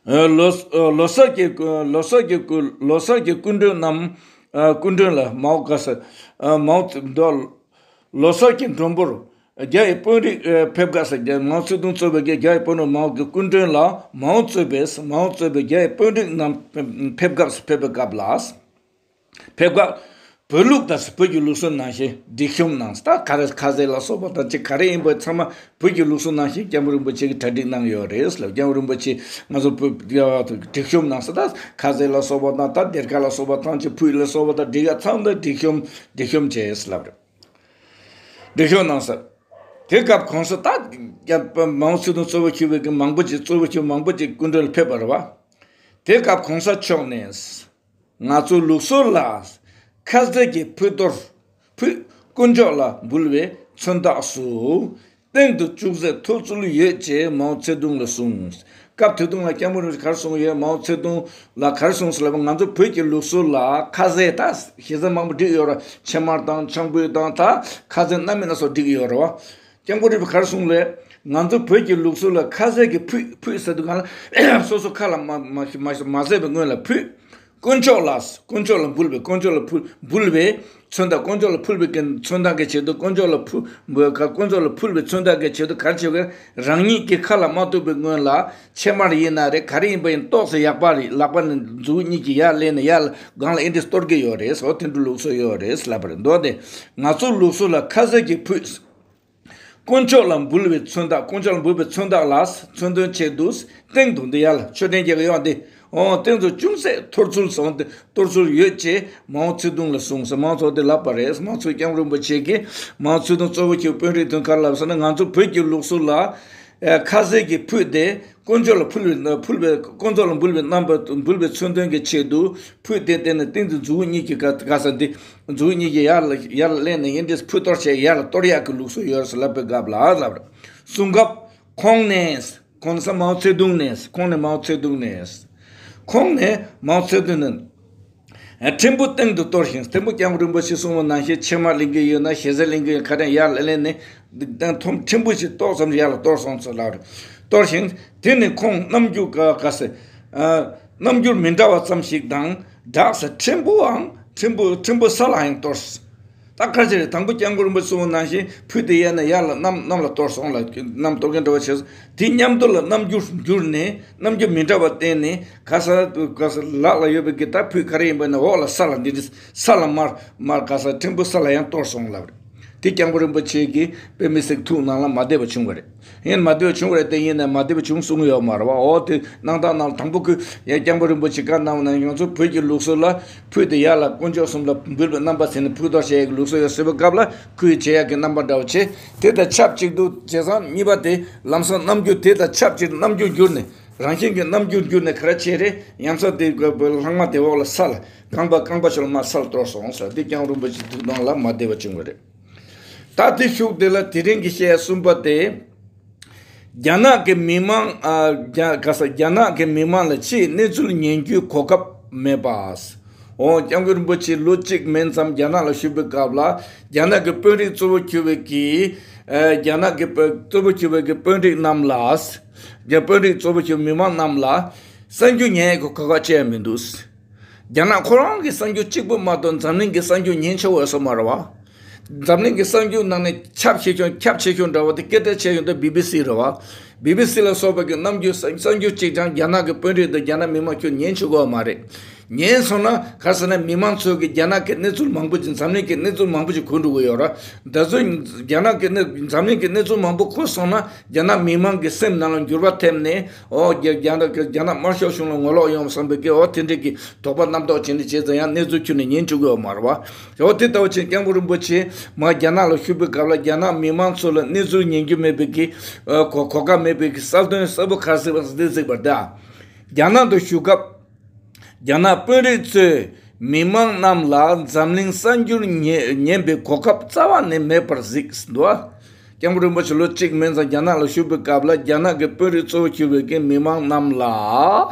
ལོ་ལོ་གསར་གྱི་ལོ་གསར་གྱི་ལོ་གསར་གྱི་སྐུ་མགྲོན་རྣམས་སྐུ་མགྲོན་ལ་མའོ་ག་ས་མའོ་ཙེ་ཏུང་ལོ་གསར་གྱི་མགྲོན་པོར་རྒྱ་ཡི་དཔོན་རིགས་ཕེབས་དགའ་ས་རྒྱ་མའོ་ཙེ་ཏུང་གཙོས་པའི་རྒྱ་ཡི་དཔོན་རིགས་མའོ་གི་སྐུ་མགྲོན་ལ་མའོ་གཙོས་པའི་མའོ་གཙོས་པའི་རྒྱ་ཡི་དཔོན་རིགས་རྣམས་ཕེབས་དགའ་ཕེབས་པའི་སྐབས་ལ། ཕེབས་སྐབས། བོད་ལུགས་དང་བོད་ཀྱི་ལུགས་སྲོལ་ནང་བཞིན་སྒྲིག་གཤོམ་གནང་ད་ག་རེ་ཁ་ཟས་ལ་སོགས་པ་དང་ཅི་ག་རེ་ཡིན་པ་ཚང་མ་བོད་ཀྱི་ལུགས་སྲོལ་ནང་བཞིན་སྐྱབས་མགོན་རིན་པོ་ཆེ་གིས་གྲ་སྒྲིག་གནང་ཡོད་རེད་ལ། སྐྱབས་མགོན་རིན་པོ་ཆེ་ང་ཚོ་བོད་སྒྲིག་གཤོམ་གནང་ས་ད་ཁ་ཟས་ལ་སོགས་པ་དང་ད་སྡེར་ཁ་ལ་སོགས་པ་དང་ཅི་ཕུད་ལ་སོགས་པ་དང་སྒྲིག་ཡ་ཚང་མ་སྒྲིག་གཤོམ་སྒྲིག་གཤོམ་བྱས་ལབ་རེད། སྒྲིག་གཤོམ་གནང་ས། དེ་སྐབས་གོང་ས་ད་མའོ་ཙེ་ཏུང་གཙོ་བོ་གྱུར་བའི་གི་མང་པོ་ཅིག་གཙོ་བོ་གྱུར་མང་པོ་ཅིག་སྐུ་མགྲོན་ལ་ཕེབས་པ་རེད་བ། དེ་སྐབས་གོང་ས་མཆོག་ནས། ང་ཚོའི་ལུགས་སྲོལ་ལ་ཁ་ཟས་ཀྱི་ཕུད་གཏོར་ཕུད་དཀོན་མཆོག་ལ་འབུལ་བའི་མཚོན་རྟགས་སུ་སྟེང་དུ་ཅུང་ཟད་ཐོར་ཚུལ་ཡོད་ཅེས་མའོ་ཙེ་ཏུང་ལ་གསུངས། སྐབས་དེ་དུས་ལ་སྐྱབས་མགོན་རིན་པོ་ཆེ་ག་རེ་གསུངས་ཡོད། མའོ་ཙེ་ཏུང་ལ་ག་རེ་གསུངས་ཟེར་ལབ་པ། ང་ཚོ་བོད་ཀྱི་ལུགས་སྲོལ་ལ་ཁ་ཟས་ད་ཞེ་ས་མང་པོ་བསྒྲིགས་ཡོད་ར། ཕྱེ་མར་དང་ཆང་ཕུད་དང་ད་ཁ་ཟས་སྣ་མིན་སྣ་ཚོགས་བསྒྲིགས་ཡོད་ར་བ། སྐྱབས་མགོན་རིན་པོ་ཆེ་ག་རེ་གསུངས་ལས། ང་ཚོ་བོད་ཀྱི་ལུགས་སྲོལ་ལ་ཁ་ཟས་ཀྱི་ཕུད་ཕུད་ཟེར་དུས་གང་ལ་སོ་སོ་ཁ་ལ་མ་མ་མ་མ་ཟས་པའི་སྔོན་ལ་ཕུད། དཀོན་མཆོག་ལ་དཀོན་མཆོག་ལ་འབུལ་བའི་དཀོན་མཆོག་ལ་ཕུལ་འབུལ་བའི་མཚོན་རྟགས། དཀོན་མཆོག་ལ་ཕུལ་བའི་གི་མཚོན་རྟགས་ཀྱི་ཆེད་དུ་དཀོན་མཆོག་ལ་ཕུལ་འབུལ་དཀོན་མཆོག་ལ་ཕུལ་བའི་མཚོན་རྟགས་ཀྱི་ཆེད་དུ་ག་རེ་བྱེད་དགོས། རང་ཉིད་ཀྱི་ཁ་ལ་མ་གཏུགས་པའི་སྔོན་ལ་ཕྱེ་མར་ཡིན་ན་རེད། ག་རེ་ཡིན་པ་ཡིན་ཏོག་ཙམ་ཡག་པ་རེད། ལག་པ་ནི་མཛུབ་གུ་གཉིས་ཀྱིས་ཡར་ལེན་ནས་ཡར་ལ་སྒང་ལ་ཨེ་འདྲས་གཏོར་གྱི་ཡོད་རེད། སོ་དེ་འདྲ་ལུགས་སྲོལ་ཡོད་རེད་ལབ་པ་རེད། མདོར་ན་ང་ཚོ་ལུགས་སྲོལ་ལ་ཁ་ཟས་ཀྱི་ཕུད། དཀོན་མཆོག་ལ་འབུལ་བའི་མཚོན་རྟགས། དཀོན་མཆོག་ལ་འབུལ་བའི་མཚོན་རྟགས་ལ་མཚོན་དོན་ཆེད་དུ་སྟེང་དུ་འདི་ཡར་ལ་མཆོད་རྟེན་རྒྱག་གི་ཡོད་འདི། འོ་སྟེང་དུ་ཅུང་ཟད་གཏོར་ཚུལ་སོང་སྟེ་གཏོར་ཚུལ་ཡོད་ཅེས་མའོ་ཙེ་ཏུང་ལ་གསུངས་ཟེར་མང་ཚོགས་འདི་ལབ་པ་རེད། མང་ཚོགས་སྐྱབས་མགོན་རིན་པོ་ཆེ་གིས་མའོ་ཙེ་ཏུང་གཙོ་བོ་གྱུར་དཔོན་རིགས་དོན་ག་རེ་ལབ་ཟེར་ན། ང་ཚོ་བོད་ཀྱི་ལུགས་སྲོལ་ལ་ཁ་ཟས་ཀྱི་ཕུད་དེ། དཀོན་མཆོག་ལ་ཕུལ་བའི་ཕུལ་བའི་དཀོན་མཆོག་ལ་འབུལ་བའི་རྣམ་པ་འབུལ་བའི་མཚོན་དོན་གྱི་ཆེད་དུ་ཕུད་དེ་བསྟན་ནས་སྟེང་དུ་མཛུབ་གུ་གཉིས་ཀྱིས་ག་ག་ས་འདི་མཛུབ་གུ་གཉིས་ཀྱིས་ཡར་ལ་ཡར་ལ་ལེན་ནས་ཡིན་འདྲེས་ཕུད་གཏོར་བྱས་ཡར་ལ་གཏོར་ཡག་གི་ལུགས་སྲོལ་ཡོད་ཟེར་ལབ་པའི་སྐབས་ལ་ལབ་རེད། གསུང་སྐབས་ཁོང་ནས་ཁོང་ས་མའོ་ཙེ་ཏུང་ནས་ཁོང་ནས་མའོ་ཙེ་ཏུང་ནས་ཁོང་ནས་མའོ་ཙེ་ཏུང་ནས། ཕྲེང་བུ་སྟེང་དུ་གཏོར་ཞིང་། ཕྲེང་བུ་སྐྱབས་མགོན་རིན་པོ་ཆེ་གསུངས་པ་ནང་བཞིན་ཕྱེ་མར་ལེན་གྱི་ཡོད་ན་ཞལ་ཟས་ལེན་གྱི་ཡོད་ན་ག་རེ་ཡར་ལ་ལེན་ནས་ཐོམ་ཕྲེང་བུ་ཞིག་ཏོག་ཙམ་ཡར་ལ་གཏོར་སོང་ཚུལ་ལ་གཏོར་ཞིང་། དེ་ནི་ཁོང་རྣམ་འགྱུར་ག་ག་ཟེ། རྣམ་འགྱུར་མི་འདྲ་བ་ཙམ་ཞིག་དང་སྦྲགས་སེ་ཕྲེང་བུའང་ཕྲེང་བུ་ཕྲེང་བུ་ས་ལ་ཡང་གཏོར། ད་ག་ཅི་རེད། དང་པོ་སྐྱབས་མགོན་རིན་པོ་ཆེ་གསུངས་པ་ནང་བཞིན་ཕུད་དེ་ཡར་ནས་ཡར་ལ་གནམ་གནམ་ལ་གཏོར་སོང་ལ་གནམ་གཏོར་མཁན་འདྲ་བ་བྱས་སོང་། དེ་མཉམ་དུ་ལ་རྣམ་འགྱུར་འགྱུར་ནས་རྣམ་འགྱུར་མི་འདྲ་བ་བསྟན་ནས་ག་ས་ག་ས་ལག་ལ་ཡོད་པའི་གི་ད་ཕུད་ག་རེ་ཡིན་པ་ན་འོག་ལ་ས་ལ་འདི་འདྲ་ས་ལ་མར་མར་ག་ས་ཕྲེང་བུ་ས་ལ་ཡང་གཏོར་སོང་ལབ་རེད། དེ་སྐྱབས་མགོན་རིན་པོ་ཆེ་གིས་དཔེ་མི་སྲིད་ཐུགས་ནང་ལ་མ་བདེ་བ་བྱུང་བ་རེད། ཡིན་མ་བདེ་བ་བྱུང་བ་རེད་དེ་ཡིན་ནའི་མ་བདེ་བ་བྱུང་གསུང་གི་ཡོད་མ་རེད་བ། འོ་དེ་གནང་སྟངས་ནང་དང་པོ་ཁོས་ཡ་སྐྱབས་མགོན་རིན་པོ་ཆེ་བཀའ་གནང་བ་ན་ང་ཚོ་བོད་ཀྱི་ལུགས་སྲོལ་ལ་ཕུད་དེ་ཡར་ལ་དཀོན་མཆོག་གསུམ་ལ་འབུལ་བའི་རྣམ་པ་ཟེར་ནས་ཕུད་གཏོར་བྱེད་ཡག་གི་ལུགས་སྲོལ་ཡོད་ཟེར་བའི་སྐབས་ལ་ཁོས་བྱེད་ཡག་གི་རྣམ་པ་འདྲ་བོ་བྱེད། དེ་དང་ཆབས་ཅིག་ཏུ་བྱས་ཙང་གཉིས་པ་དེ་ལམ་སང་རྣམ་འགྱུར་དེ་དང་ཆབས་ཅིག་རྣམ་འགྱུར་འགྱུར་ནས་རང་བཞིན་གྱི་རྣམ་འགྱུར་འགྱུར་ནས་ག་རེ་བྱས་རེད། ཡང་ས་དེ་ལྷག་མ་དེ་འོག་ལ་ས་ལ་རྐང་པ་རྐང་པ་ཤོར་མ་སར་གཏོར་སོང་ཟེར་དེ་སྐྱབས་མགོན་རིན་པོ་ཆེ་ཐུགས་གདོང་ལ་མ་བདེ་བ་བྱུང་བ་རེད། ད་དེ་ཤུགས་དེ་ལ་དེ་རིང་གི་བཤད་གསུམ་པ་དེ། རྒྱ་ནག་གི་མི་མང་ཨ་རྒྱ་ག་ས་རྒྱ་ནག་གི་མི་མང་ལ་ཕྱིའི་གནས་ཚུལ་ཉན་རྒྱུའི་གོ་སྐབས་མེད་པ། འོ་སྐྱབས་མགོན་རིན་པོ་ཆེ་ལོ་གཅིག་མིན་ཙམ་རྒྱ་ནག་ལ་བཞུགས་པའི་སྐབས་ལ་རྒྱ་ནག་གི་དཔོན་རིགས་གཙོ་བོ་གྱུར་བའི་གི་ཨ་རྒྱ་ནག་གི་དཔོན་གཙོ་བོ་གྱུར་བའི་གི་དཔོན་རིགས་རྣམས་ལ་རྒྱ་དཔོན་རིགས་གཙོ་བོ་གྱུར་མི་མང་རྣམས་ལ་གསར་འགྱུར་ཉན་ཡས་ཀྱི་གོ་སྐབས་ཅི་ཡང་མི་འདུག་རྒྱ་ནག་ཁོ་རང་གི་གསར་འགྱུར་གཅིག་པུ་མ་གཏོགས་འཛམ་གླིང་གི་གསར་འགྱུར་ཉན་ཆོག་ཡོད་ས་མ་རེད་བ། འཛམ་གླིང་གི་གསར་འགྱུར་ནང་ནས་ཁྱབ་ཆེ་ཤོས་ཁྱབ་ཆེ་ཤོས་འདྲ་བོ་དེ་སྐད་གྲགས་ཆེ་ཤོས་དེ་བི་བི་སི་རེད་བ། བི་བི་སི་ལ་སོགས་པ་གི་རྣམ་འགྱུར་གསར་གསར་འགྱུར་གཅིག་ཀྱང་རྒྱ་ནག་གི་དཔོན་རིགས་དང་རྒྱ་ནག་མི་མང་ཁྱོན་ཉན་ཆོག་གི་ཡོད་མ་རེད། ཉན་སོང་ན་ག་རེ་ཟེར་ན་མི་མང་ཚོས་གི་རྒྱ་ནག་གི་གནས་ཚུལ་མང་པོ་ཅིག་འཛམ་གླིང་གི་གནས་ཚུལ་མང་པོ་ཅིག་གོ་འགྲོ་གི་ཡོད་རེད། ད་གཟོད་རྒྱ་ནག་གི་གནས་འཛམ་གླིང་གི་གནས་ཚུལ་མང་པོ་གོ་སོང་ན་རྒྱ་ནག་མི་མང་གི་སེམས་ནང་ལ་འགྱུར་བ་ཐེབས་ནས་ཨོ་རྒྱ་རྒྱ་ནག་གི་རྒྱ་ནག་དམར་ཤོག་གཞུང་ལ་ངོ་ལོག་ཡོང་བསམ་པའི་གི་ཨོ་དེ་འདྲའི་གི་དོགས་པ་རྣམ་རྟོག་བྱས་ནས་བྱས་ཙང་ཡང་གནས་ཚུལ་ཁྱོན་ནས་ཉན་བཅུག་གི་ཡོད་མ་རེད་བ། ཨོ་དེ་ལྟ་བུ་ཕྱིན་སྐྱབས་མགོན་རིན་པོ་ཆེ་མ་རྒྱ་ནག་ལ་བཞུགས་པའི་སྐབས་ལ་རྒྱ་ནག་མི་མང་ཚོ་ལ་གནས་ཚུལ་ཉན་རྒྱུ་མེད་པའི་གི་ཨོ་གོ་གོ་སྐབས་མེད་པའི་གི་གསལ་སྟོན་གསལ་པོ་ག་རེ་གཟིགས་པ་འདི་གཟིགས་པར་གདའ། རྒྱ་ནག་ཏུ་བཞུགས་སྐབས། རྒྱ་ནག་དཔོན་རིགས་ཚོས་མི་མང་རྣམས་ལ་འཛམ་གླིང་གསར་འགྱུར་ཉན་ཉན་པའི་གོ་སྐབས་རྩ་བ་ནས་མེད་པར་གཟིགས་འདུག་སྐྱབས་མགོན་རིན་པོ་ཆེ་ལོ་གཅིག་མིན་ཙང་རྒྱ་ནག་ལ་བཞུགས་པའི་སྐབས་ལ་རྒྱ་ནག་གི་དཔོན་རིགས་གཙོ་བོ་གྱུར་བའི་གི་མི་མང་རྣམས་ལ་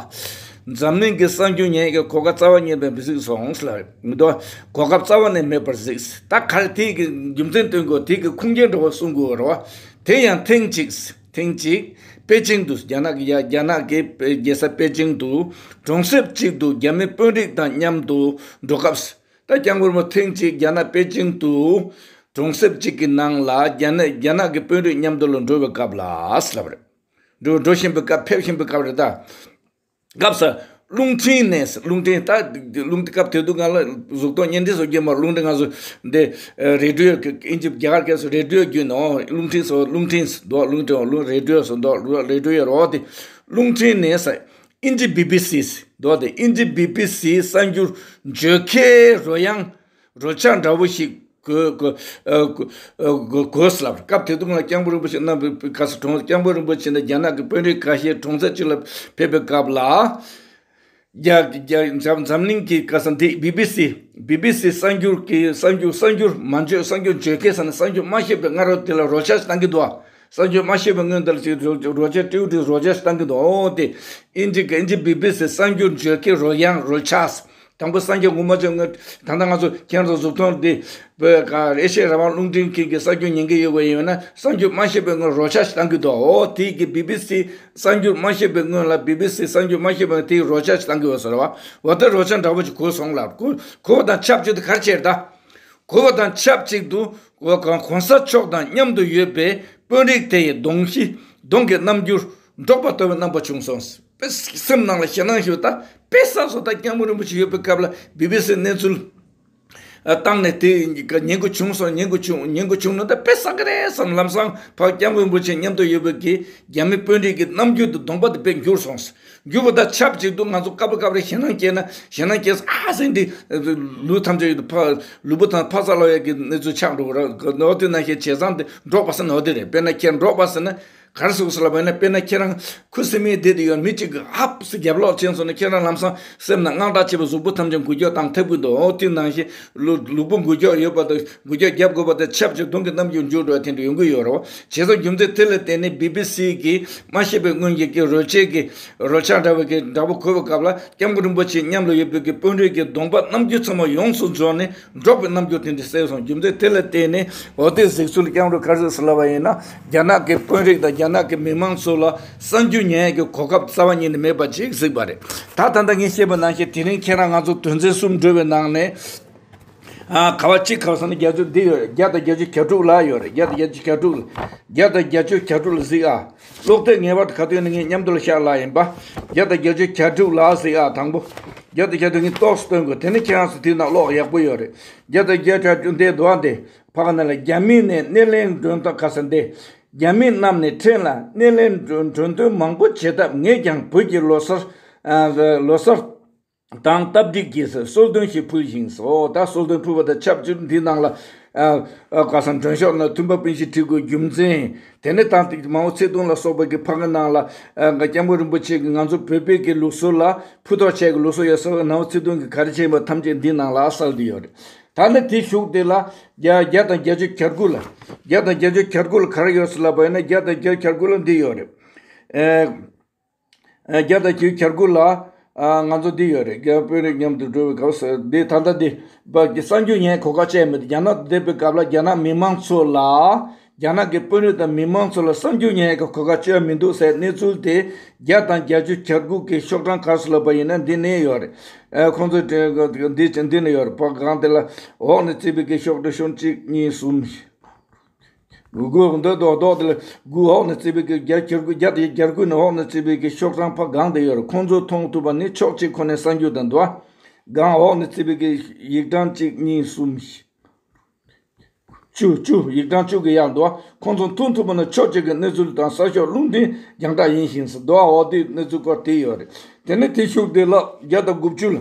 འཛམ་གླིང་གི་གསར་འགྱུར་ཉན་ཡས་ཀྱི་གོ་སྐབས་རྩ་བ་ཉིད་ནས་མི་གཟིགས་སོང་ལ་མི་འདུག་གོ་སྐབས་རྩ་བ་ནས་མེད་པར་གཟིགས། ད་ག་རེ་དེའི་གི་རྒྱུ་མཚན་སྟོན་དགོས་དེའི་གི་ཁུངས་སྐྱེལ་འདྲ་བོ་གསུང་དགོས་རེད་བ། དེ་ཡང་ཐེངས་གཅིག་ཐེངས་གཅིག་པེ་ཅིང་དུ་རྒྱ་ནག་གི་ཡ་རྒྱ་ནག་གི་པེ་རྒྱལ་ས་པེ་ཅིང་དུ་གྲོང་གསེབ་གཅིག་ཏུ་རྒྱ་མི་དཔོན་རིགས་དང་མཉམ་དུ་འགྲོ་སྐབས། ད་སྐྱབས་མགོན་རིན་པོ་ཆེ་ཐེངས་གཅིག་རྒྱ་ནག་པེ་ཅིང་དུ་གྲོང་གསེབ་གཅིག་གི་ནང་ལ་རྒྱ་ནག་རྒྱ་ནག་གི་དཔོན་རིགས་མཉམ་དུ་ལ་འགྲོ་བའི་སྐབས་ལ་ལབ་རེད། འགྲོ་འགྲོ་བཞིན་པའི་སྐབས་ཕེབས་བཞིན་པའི་སྐབས་རེད་ད། སྐབས་སུ་རླུང་འཕྲིན་ནས་རླུང་འཕྲིན་ད་རླུང་སྐབས་དེ་དུས་ང་ལ་གཟུགས་མཐོང་བརྙན་འཕྲིན་སོགས་རྒྱུན་མ་རླུང་འཕྲིན་ང་ཚོ་འདི་རེ་ཌི་ཡོ་ཨིན་ཇི་རྒྱ་གར་སྐད་སུ་རེ་ཌི་ཡོ་རྒྱུན་ནོ་རླུང་འཕྲིན་སོགས་རླུང་འཕྲིན་འདུག་རླུང་འཕྲིན་རླུང་རེ་ཌི་ཡོ་སོགས་འདུག་རླུང་རེ་ཌི་ཡོ་རོ་དེ་རླུང་འཕྲིན་ནས་ཨིན་ཇི་བི་བི་སི་འདུག་དེ་ཨིན་ཇི་བི་བི་སི་གསར་འགྱུར་བརྗོད་མཁན་རོལ་དབྱངས་རོལ་ཆ་འདྲ་བོ་ཞིག་གོ་གོ་གོ་གོ་གོ་ལབ། སྐབས་དེ་དུས་ང་སྐྱབས་མགོན་རིན་པོ་ཆེ་རྣམ་པའི་ག་ས་གྲོངས། སྐྱབས་མགོན་རིན་པོ་ཆེ་ནི་རྒྱ་ནག་གི་དཔོན་རིགས་ཁ་ཤས་གྲོང་གསེབ་ཅིག་ལ་ཕེབས་པའི་སྐབས་ལ། རྒྱ་རྒྱ་འཛམ་འཛམ་གླིང་གི་ག་ས་འདི་བི་བི་སི་བི་བི་སི་གསར་འགྱུར་གྱི་གསར་འགྱུར་གསར་འགྱུར་མ་བརྗོད་གསར་འགྱུར་བརྗོད་མཁན་ས་ནས་གསར་འགྱུར་མ་ཤེས་པའི་སྔ་རོལ་དེ་ལ་རོལ་ཆ་ཞིག་བཏང་གི་འདུག་གསར་འགྱུར་མ་ཤེས་པའི་སྔོན་དེ་ལ་ཅིག་རོལ་ཆ་ཏིའུ་ཏིའུ་རོལ་ཆ་ཞིག་བཏང་གི་འདུག་འོ་དེ་ཨིན་ཇི་གི་ཨིན་ཇི་བི་བི་སི་གསར་འགྱུར་བརྗོད་མཁན་རོལ་དབྱངས་རོལ་ཆ། དང་པོ་སངས་རྒྱས་དགོངས་པ་ཆེན་སྔོན་ད་ལྟ་ང་ཚོ་ཁྱེད་རང་ཚོ་གཟུགས་མཐོང་འདི་བོད་ཀ་ཨེ་ཤེ་ཡ་རང་དབང་རླུང་འཕྲིན་ཁང་གི་གསར་འགྱུར་ཉན་གི་ཡོད་པ་ཡིན་ན་གསར་འགྱུར་མ་ཤེས་པའི་སྔོན་རོལ་ཆ་ཞིག་བཏང་གི་འདུག་འོ་དེ་གི་བི་བི་སི་གསར་འགྱུར་མ་ཤེས་པའི་སྔོན་ལ་བི་བི་སི་གསར་འགྱུར་མ་ཤེས་པའི་དེའི་རོལ་ཆ་ཞིག་བཏང་གི་ཡོད་ཟེར་བ། འོ་དེ་རོལ་ཆ་འདྲ་པོ་ཅིག་གོ་སོང་ལ་གོ་གོ་བ་དང་ཆབས་ཅིག་ཏུ་ག་རེ་བྱས་ད། གོ་བ་དང་ཆབས་ཅིག་ཏུ་གོ་གོང་ས་མཆོག་དང་མཉམ་དུ་ཡོད་པའི་དཔོན་རིགས་དེ་ཡི་གདོང་གཞི་གདོང་གི་རྣམ་འགྱུར་འདྲོག་པ་ལྟ་བུའི་རྣམ་པ་བྱུང་སོང་། དཔེ་སེམས་ནང་ལ་ཞེད་སྣང་ཞིག་ད་དཔེ་བསམ་སོང་། ད་སྐྱབས་མགོན་རིན་པོ་ཆེ་ཡོད་པའི་སྐབས་ལ་བི་བི་སི་གནས་ཚུལ་བཏང་ནས་དེ་ཉན་དགོས་བྱུང་སོང་། ཉན་དགོས་བྱུང་ཉན་དགོས་བྱུང་ན་ད་དཔེ་བསམ་གི་རེད་བསམ། ལམ་སང་ཕར་སྐྱབས་མགོན་རིན་པོ་ཆེ་མཉམ་དུ་ཡོད་པའི་གི་རྒྱ་མི་དཔོན་རིགས་ཀྱི་རྣམ་འགྱུར་དུ་གདོང་པ་དེ་དཔེ་འགྱུར་སོང་། འགྱུར་བ་དང་ཆབས་ཅིག་ཏུ་ང་ཚོ་སྐབས་རེ་སྐབས་རེ་ཞེད་སྣང་སྐྱེས་ན་ཞེད་སྣང་སྐྱེས་ཨ་ཟེར་འདི་ལུས་ཐམས་ཅད་ཡོད་དུ་ཕ་ལུས་པོ་དང་ཕ་ས་ལོ་ཡ་གི་གནས་ཚུལ་ཆགས་འགྲོ་གི་ར། འོ་དེ་ནང་བཞིན་བྱས་ཙང་དེ་འདྲོག་པ་ཟེར་ན་འོ་དེ་རེད། དཔེར་ན་ཁྱེད་འདྲོག་པ་ཟེར་ན། ག་རེ་ཟེར་དགོས་ཟེར་ལབ་པ་ཡིན་ན། དཔེར་ན་ཁྱེད་རང་ཁུ་སིམ་མེར་བསྡད་དེ་ཡོད། མི་གཅིག་གིས་ཧབ་སེ་རྒྱབ་ལོག་བྱས་སོང་ན་ཁྱེད་རང་ལམ་སང་སེམས་ནང་དངངས་སྐྲག་བྱེད་པ། གཟུགས་པོ་ཐམས་ཅད་འགུལ་སྐྱོད་བཏང་ཐུབ་ཀྱི་འདུག་འོ་དེ་ནང་བཞིན་ལུས་ལུས་པོ་འགུལ་སྐྱོད་ཡོད་པ་དང་འགུལ་སྐྱོད་རྒྱབ་དགོས་པ་དང་ཆབས་ཅིག་གདོང་གི་རྣམ་འགྱུར་འགྱུར་འགྲོ་བ་དེ་འདྲ་ཡོང་གི་ཡོད་རེད། བྱས་ཙང་རྒྱུ་མཚན་དེ་ལ་བརྟེན་ནས་བི་བི་སི་གིས་མ་ཤེས་པའི་སྔོན་གྱི་གི་རོལ་ཆས་ཀྱི་རོལ་ཆ་འདྲ་བའི་གི་འདྲ་པོ་གོ་བའི་སྐབས་ལ་སྐྱབས་མགོན་རིན་པོ་ཆེ་མཉམ་དུ་ཡོད་པའི་གི་དཔོན་རིགས་ཀྱི་གདོང་པ་རྣམ་འགྱུར་ཚང་མ་ཡོངས་སུ་རྫོགས་ནས། འདྲོག་པའི་རྣམ་འགྱུར་དེ་འདྲ་གསལ་སོང་། རྒྱུ་མཚན་དེ་ལ་བརྟེན་ནས་འོ་དེ་གཟིགས་ཚུལ་སྐྱབས་མགོན་ག་རེ་ཟེར་ལབ་པ་ཡིན་ན། རྒྱ་ནག་གི་དཔོན་རིགས་དང་རྒྱ་ནག་གི་མི་མང་ཚོ་ལ་གསར་འགྱུར་ཉན་ཡག་གི་གོ་སྐབས་རྩ་བ་ཉིད་ནས་མེད་པ་ཅིག་གཟིགས་པ་རེད། ད་ད་ལྟ་ངས་བཤད་པ་ནང་བཞིན་དེ་རིང་ཁྱེད་རང་ང་ཚོ་དོན་ཚན་གསུམ་འགྲོ་བའི་ནང་ནས། ཨ་ག་བ་གཅིག་ག་བ་ཟེར་ན་བརྒྱ་ཆ་འདི་ཡོད་རེད། བརྒྱ་དང་བརྒྱད་ཅུ་གྱ་དྲུག་ལ་ཡོད་རེད། བརྒྱ་དང་བརྒྱད་ཅུ་གྱ་དྲུག་ལ། བརྒྱ་དང་བརྒྱད་ཅུ་གྱ་དྲུག་ལ་གཟིགས་ཨ། ཀློག་དེབ་ངེས་པར་དུ་ག་དུས་ཡིན་ན་ངས་མཉམ་དུ་ལ་ཤར་ལ་ཡིན་པ། བརྒྱ་དང་བརྒྱད་ཅུ་གྱ་དྲུག་ལ་གཟིགས་ཨ། དང་པོ། བརྒྱ་དང་བརྒྱད་ཅུ་ངས་ཏོག་ཙམ་སྟོན་དགོས། དེ་ནི་ཁྱེད་རང་ཚོ་དེའི་ནང་ཀློག་ཡག་པོ་ཡོད་རེད། བརྒྱ་དང་བརྒྱད་ཅུ་གྱ་དྲུག་འདི་འདུག་ཨ་འདི། ཕ་གི་ནང་ལ་རྒྱ་མི་ནས་སྣེ་ལེན་མགྲོན་དང་ཁ་ས་འདི། རྒྱ་མི་རྣམས་ནས་ཕྲན་ལ་སྣེ་ལེན་མགྲོན་མགྲོན་འདོན་མང་པོ་བྱེད་སྟབས། ངས་ཀྱང་བོད་ཀྱི་ལོ་གསར། ཨ། ལོ་གསར་དང་སྟབས་འགྲིག་གིས་གསོལ་སྟོན་ཞིག་ཕུལ་ཞིང་སོ། ད་གསོལ་སྟོན་ཕུལ་བ་དང་ཆབས་ཅིག་འདི་ནང་ལ། ཨ། ཨ། ཁ་སང་མགྲོན་ཤོག་ནང་མཐུན་པ་སྤུན་བཞི་བྲིས་དགོས་རྒྱུ་མཚན། དེ་ནས་ད་ལྟ་མའོ་ཙེ་ཏུང་ལ་སོགས་པ་གི་ཕ་གི་ནང་ལ། ཨ། སྐྱབས་མགོན་རིན་པོ་ཆེ་གིས་ང་ཚོ་བོད་པའི་གི་ལུགས་སྲོལ་ལ་ཕུ་ཐག་ཆད་ཀྱི་ལུགས་སྲོལ་ཡོད་ཟེར་བ། མའོ་ཙེ་ཏུང་གིས་ག་རེ་བྱས་པ་ཐམས་ཅད་འདི་ནང་ལ་གསལ་བསྡད་ཡོད་རེད། ད་ནི་དེ་གཞུག་དེ་ལ་བརྒྱ་བརྒྱ་དང་བརྒྱད་ཅུ་གྱ་དགུ་ལ། བརྒྱ་དང་བརྒྱད་ཅུ་གྱ་དགུ་ལ་ག་རེ་ཡོད་ཟེར་ལབ་པ་ཡིན་ན། བརྒྱ་དང་བརྒྱད་ཅུ་གྱ་དགུ་ལ་འདི་ཡོད་རེད། ཨེ། ཨེ། བརྒྱ་དང་བརྒྱད་ཅུ་གྱ་དགུ་ལ། ཨ། ང་ཚོ་འདི་ཡོད་རེད། རྒྱ་དཔོན་རིགས་མཉམ་དུ་འགྲོ་བའི་སྐབས་སུ། འདི་ད་ལྟ་འདི་བ་གི་གསར་འགྱུར་ཉན་གོ་སྐབས་བྱས་མེད། རྒྱ་ནག་ཏུ་བསྡད་པའི་སྐབས་ལ་རྒྱ་ནག་མི་མང་ཚོ་ལ། རྒྱ་ནག་གི་དཔོན་རིགས་དང་མི་མང་ཚོ་ལ་གསར་འགྱུར་ཉན་གོ་སྐབས་བཅོལ་མི་འདུག་ཟེར་གནས་ཚུལ་དེ། བརྒྱ་དང་བརྒྱད་ཅུ་གྱ་དགུ་གི་ཤོག་གྲངས་ག་རེ་ཟེར་ལབ་པ་ཡིན་ན་འདི་ནས་ཡོད་རེད། ཨ། ཁོང་ཚོས་འདི་འདི་ནས་ཡོད་རེད། ཕ་གང་དེ་ལ་འོག་ནས་བརྩིས་པའི་གི་ཤོག་གྲངས་ཤོག་གཅིག་གཉིས་གསུམ། དགུ། དགུ་འདི་རྡོག་རྡོག་དེ་ལ་དགུ། འོག་ནས་བརྩིས་པའི་གི་བརྒྱད་ཅུ་གྱ་དགུ། བརྒྱ་དང་བརྒྱད་ཅུ་གྱ་དགུ་ནས་འོག་ནས་བརྩིས་པའི་གི་ཤོག་གྲངས་ཕ་གང་དེ་ཡོད་རེད། ཁོང་ཚོས་མཐོང་ཐུབ་པ་ནི་ཕྱོགས་གཅིག་ཁོ་ནས་གསར་འགྱུར་དང་འདུག་ཨ། གང་འོག་ནས་བརྩིས་པའི་གི་ཡིག་གྲངས་གཅིག་གཉིས་གསུམ། བཅུ། བཅུ། ཡིག་གྲངས་བཅུ་གི་ཡར་འདུག་ཨ། ཁོང་ཚོས་མཐོང་ཐུབ་པ་ནི་ཕྱོགས་གཅིག་གི་གནས་ཚུལ་དང་གསར་ཤོག་རླུང་འཕྲིན་རྒྱང་བསྒྲགས་ཡིན་ཞིང་ཟེར་འདུག་ཨ། འོ་དེ་གནས་ཚུལ་སྐོར་དེ་ཡོད་རེད། དེ་ནས་དེ་གཞུག་དེ་ལ་བརྒྱ་དང་དགུ་བཅུ་ལ།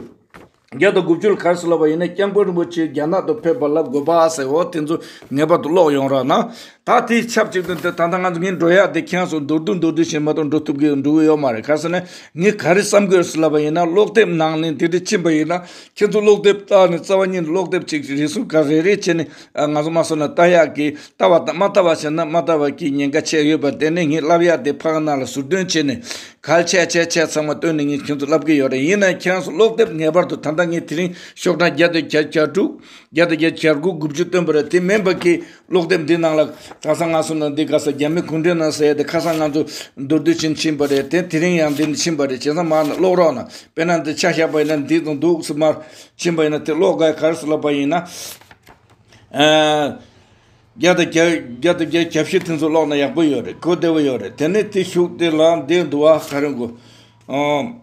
བརྒྱ་དང་དགུ་བཅུ་ལ་ག་རེ་ཟེར་ལབ་པ་ཡིན་ན། སྐྱབས་མགོན་རིན་པོ་ཆེ་རྒྱ་ནག་ཏུ་ཕེབས་པ་ལ་དགོས་པ་ཟེར། འོ་དེ་ཚོ་ངེས་པར་དུ་ཀློག་ཡོང་རོགས་གནང་། ད་དེ་ཆབས་ཅིག་ཏུ་ད་ལྟ་ང་ཚོ་ངས་འགྲོ་ཡག་དེ་ཁྱེད་ཚོ་མདོར་བསྡུས་མདོར་བསྡུས་བྱས་མ་གཏོགས་འགྲོ་ཐུབ་ཀྱི་འགྲོ་གི་ཡོད་མ་རེད། ག་རེ་ཟེར་ན་ངས་ག་རེ་བསམ་གྱི་ཡོད་ཟེར་ལབ་པ་ཡིན་ན། ཀློག་དེབ་ནང་ནས་འདི་འདྲ་ཕྱིན་པ་ཡིན་ན། ཁྱེད་ཚོ་ཀློག་དེབ་ལྟ་ནས་རྩ་བ་ཉིད་ཀློག་དེབ་ཅིག་རེ་ཟུང་ག་རེ་རེ་བྱས་ནས། ཨ། ང་ཚོ་མ་སོང་ན་ལྟ་ཡག་གི། ལྟ་བ་དང་མ་ལྟ་བ་བྱས་ན་མ་ལྟ་བ་གི་ཉེན་ཁ་ཆེ་ཡོད་པ། དེ་ནས་ངས་ལབ་ཡག་དེ་ཕ་གི་ནང་ལ་ཟུར་འདོན་བྱས་ནས། གལ་ཆེ་ཆེ་ཆེ་ཚང་མ་བཏོན་ནས་ངས་ཁྱེད་ཚོ་ལབ་ཀྱི་ཡོད་རེད། ཡིན་ན་ཁྱེད་རང་ཚོ་ཀློག་དེབ་ངེས་པར་དུ། ད་ལྟ་ངས་དེ་རིང་ཤོག་གྲངས་བརྒྱ་དང་བརྒྱད་ཅུ་གྱ་དྲུག་བརྒྱ་དང་བརྒྱད་ཅུ་གྱ་དགུ། དགུ་བཅུ་བཏོན་པ་རེད། དེ་མིན་པ་གི་ཀློག་དེབ་འདི་ནང་ལ་ཁ་སང་ང་སོང་ན་འདི་ག་ས་རྒྱ་མི་གུང་ཁྲན་ནང་ཟེར་ཡ་དེ་ཁ་སང་ང་ཚོ་མདོར་བསྡུས་ཕྱིན་ཕྱིན་པ་རེད། དེ་དེ་རིང་ཡང་འདི་ནས་ཕྱིན་པ་རེད། བྱས་ཙང་མར་ནས་ཀློག་རོགས་གནང་། དཔེར་ན་འདི་ཆ་བཞག་པ་ཡིན་ན་འདི་དང་འདུག་སེ་མར་ཕྱིན་པ་ཡིན་ན། དེ་ཀློག་ག་ག་རེ་ཟེར་ལབ་པ་ཡིན་ན། ཨ། བརྒྱ་དང་བརྒྱད། བརྒྱ་དང་བརྒྱད་ཅུ་གྱ་བཞི་དེ་ཚོ་ཀློག་ན་ཡག་པོ་ཡོད་རེད། གོ་བདེ་བོ་ཡོད་རེད། དེ་ནས་དེ་གཞུག་དེ་ལ་འདི་འདུག་བ། ག་རེ་དགོས། ཨ།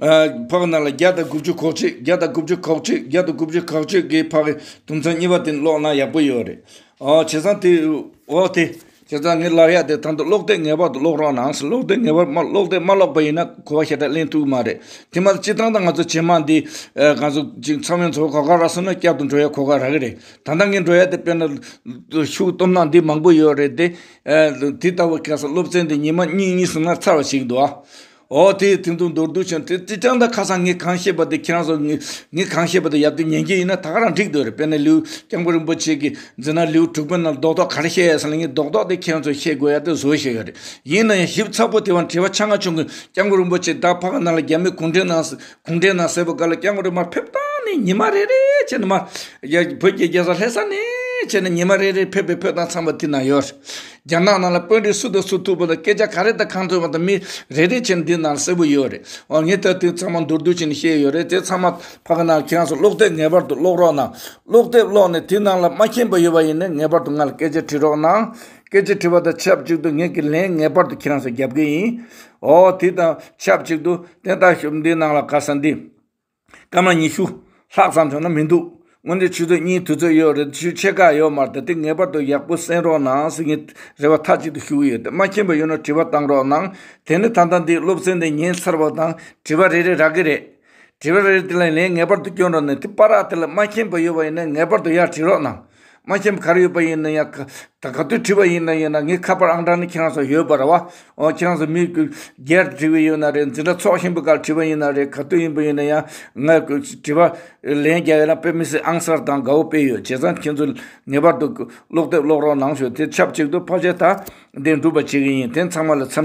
ཨ། ཕ་གི་ནང་ལ་བརྒྱ་དང་དགུ་བཅུ་གོ་གཅིག་བརྒྱ་དང་དགུ་བཅུ་གོ་གཅིག་བརྒྱ་དང་དགུ་བཅུ་གོ་གཅིག་གི་ཕ་གི་དུམ་ཚན་གཉིས་པ་དེ་ཀློག་ན་ཡག་པོ་ཡོད་རེད། ཨོ། བྱས་ཙང་དེ། ཨོ་དེ། བྱས་ཙང་ངས་ལབ་ཡག་དེ། ད་ལྟ་ཀློག་དེབ་ངེས་པར་དུ་ཀློག་རོགས་གནང་ཟེར། ཀློག་དེབ་ངེས་པར་མ། ཀློག་དེབ་མ་ཀློག་པ་ཡིན་ན་གོ་བ་ཞེ་དྲག་ལེན་ཐུབ་ཀྱི་མ་རེད། དེ་མ་སྤྱིར་བཏང་ད་ང་ཚོ་རྗེས་མ་འདི། ཨ། ང་ཚོ་ཅིག་ཚང་མས་ཚོ་གོ་སྐབས་རག་སོང་ན་བསྐྱར་དུ་འགྲོ་ཡག་གོ་སྐབས་རག་གི་རེད། ད་ལྟ་ངས་འགྲོ་ཡག་དེ་དཔེར་ན་ཤུགས་སྟོབས་ན་འདི་མང་པོ་ཡོད་རེད་དེ། ཨ། དེ་ལྟ་བུ་ག་ས་སློབ་ཚན་དེ་ཉི་མ་གཉིས་གཉིས་གསུམ་ན་ཚར་བ་ཞིག་འདུག་ཨ། ཨོ་དེ་དེ་ཚོ་མདོར་བསྡུས་ཕྱིན། དེ་དེ་ཀྱང་ད་ཁ་སང་ངས་གང་བཤད་པ་དེ་ཁྱེད་རང་ཚོ། ངས་ངས་གང་བཤད་པ་དེ་ཡར་དུ་ཉན་གྱི་ཡིན་ན་ད་ག་རང་འགྲིག་འདུག་རེད། དཔེར་ན་ལེའུ། སྐྱབས་མགོན་རིན་པོ་ཆེ་གིས་མཛད་ན་ལེའུ་དྲུག་པའི་ནང་རྡོག་རྡོག་ག་རེ་བཤད་ཡོད་ཟེར་ན། ངས་རྡོག་རྡོག་དེ་ཁྱེད་རང་ཚོ་བཤད་དགོས་ཡ་དེ་བཟོ་བཤད་ཡོད་རེད། ཡིན་ན་ཡང་ཞིབ་ཚགས་པོ་དེ་བ་དྲི་བ་ཆ་ང་བྱུང་གི། སྐྱབས་མགོན་རིན་པོ་ཆེ་ད་ཕ་གི་ནང་ལ་རྒྱ་མི་གུང་ཁྲན་ནང་གུང་ཁྲན་ནང་ཟེར་བ་ག་ལ། སྐྱབས་མགོན་རིན་པོ་ཆེ་མར་ཕེབས་སྟངས་ནི་ཉི་མ་རེ་རེ་བྱས་ནས་མར། ཡ། བོད་ཀྱི་རྒྱལ་ས་ལྷ་ས་ནས་བྱས་ནས་ཉི་མ་རེ་རེ་ཕེབས་པའི་ཕེབས་སྟངས་ཚང་མ་དེ་ན་ཡོད་རེད། རྒྱ་ནག་ནང་ལ་དཔོན་རིགས་སུ་དང་སུ་ཐུག་པ་དང་སྐད་ཆ་ག་རེ་དང་གང་ཐུག་པ་དང་མི་རེ་རེ་བྱས་ནས་འདི་ནང་གསལ་པོ་ཡོད་རེད། འོ་ངས་ད་དེ་ཚང་མ་མདོར་བསྡུས་བྱས་ནས་བཤད་ཡོད་རེད། དེ་ཚང་མ་ཕ་གི་ནང་ཁྱེད་རང་ཚོ་ཀློག་དེབ་ངེས་པར་དུ་ཀློག་རོགས་གནང་། ཀློག་དེབ་ཀློག་ནས་དེ་ནང་ལ་མ་མཁྱེན་པ་ཡོད་པ་ཡིན་ན་ངེས་པར་དུ་ང་ལ་སྐད་ཆ་དྲི་རོགས་གནང་། སྐད་ཆ་དྲི་བ་དང་ཆབས་ཅིག་ཏུ་ངས་ཀྱི་ལན་ངེས་པར་དུ་ཁྱེད་རང་ཚོ་རྒྱབ་ཀྱི་ཡིན། འོ་དེ་དང་ཆབས་ཅིག་ཏུ་དེ་ལྟར་ཞུ། འདི་ནང་ལ་ག་ས་འདི། སྐར་མ་ཉི་ཤུ་ལྷག་ཙམ་བྱུང་ན་མི་འདུག། དངོས་གནས་ཆུ་ཚོད་གཉིས་དུས་ཚོད་ཡོད་རེད། ཆུ་ཕྱེད་ཀ་ཡོད་མ་རེད། དེ་ངེས་པར་དུ་ཡག་པོ་གསན་རོགས་གནང་ཟེར་ངས་རེ་བ་མཐའ་གཅིག་ཏུ་ཞུ་གི་ཡོད། དེ་མ་མཁྱེན་པ་ཡོད་ན་དྲི་བ་བཏང་རོགས་གནང་། དེ་ནི་ད་ལྟ་འདི་སློབ་ཚན་འདི་ཉན་ཚར་བ་དང་དྲི་བ་རེ་རེ་རག་གི་རེད། དྲི་བ་རེ་རེ་དེ་ལ་ལན་ངེས་པར་དུ་སྐྱོན་རོགས་གནང་། དེ་པར་ར་དེ་ལ་མ་མཁྱེན་པ་ཡོད་པ་ཡིན་ན་ངེས་པར་དུ་ཡར་དྲི་རོགས་གནང་། མ་མཁྱེན་པ་ག་རེ་ཡོད་པ་ཡིན་ན་ཡང་། ད་ག་དུས་དྲི་བ་ཡིན་ན་ཡིན་ན་ངའི་ཁ་པར་ཨང་གྲངས་ནི་ཁྱེད་རང་ཚོ་ཡོད་པ་རེད་བ། ཨོ་ཁྱེད་རང་ཚོ་མི་སྒེར་དྲི་བ་ཡོད་ན་རེད། འཛིན་གྲྭ་ཚོགས་ཞིང་པའི་སྐབས་དྲི་བ་ཡིན་ན་རེད། ག་དུས་ཡིན་པ་ཡིན་ན་ཡང་ང་དྲི་བ་ལན་རྒྱག་ཡོད་ན་དཔེ་མི་སྲིད་ཨང་གསར་དང་དགའ་བོ་དཔེ་ཡོད། བྱས་ཙང་ཁྱེད་ཚོ་ངེས་པར་དུ་ཀློག་དེབ་ཀློག་རོགས་གནང་ཞུ། དེ་ཆབས་ཅིག་ཏུ་ཕལ་ཆེར་ད་འདི་འགྲུབ་པ་བྱེད་ཀྱི་ཡིན། དེ་ཚང་མ་ལ་འཚམས།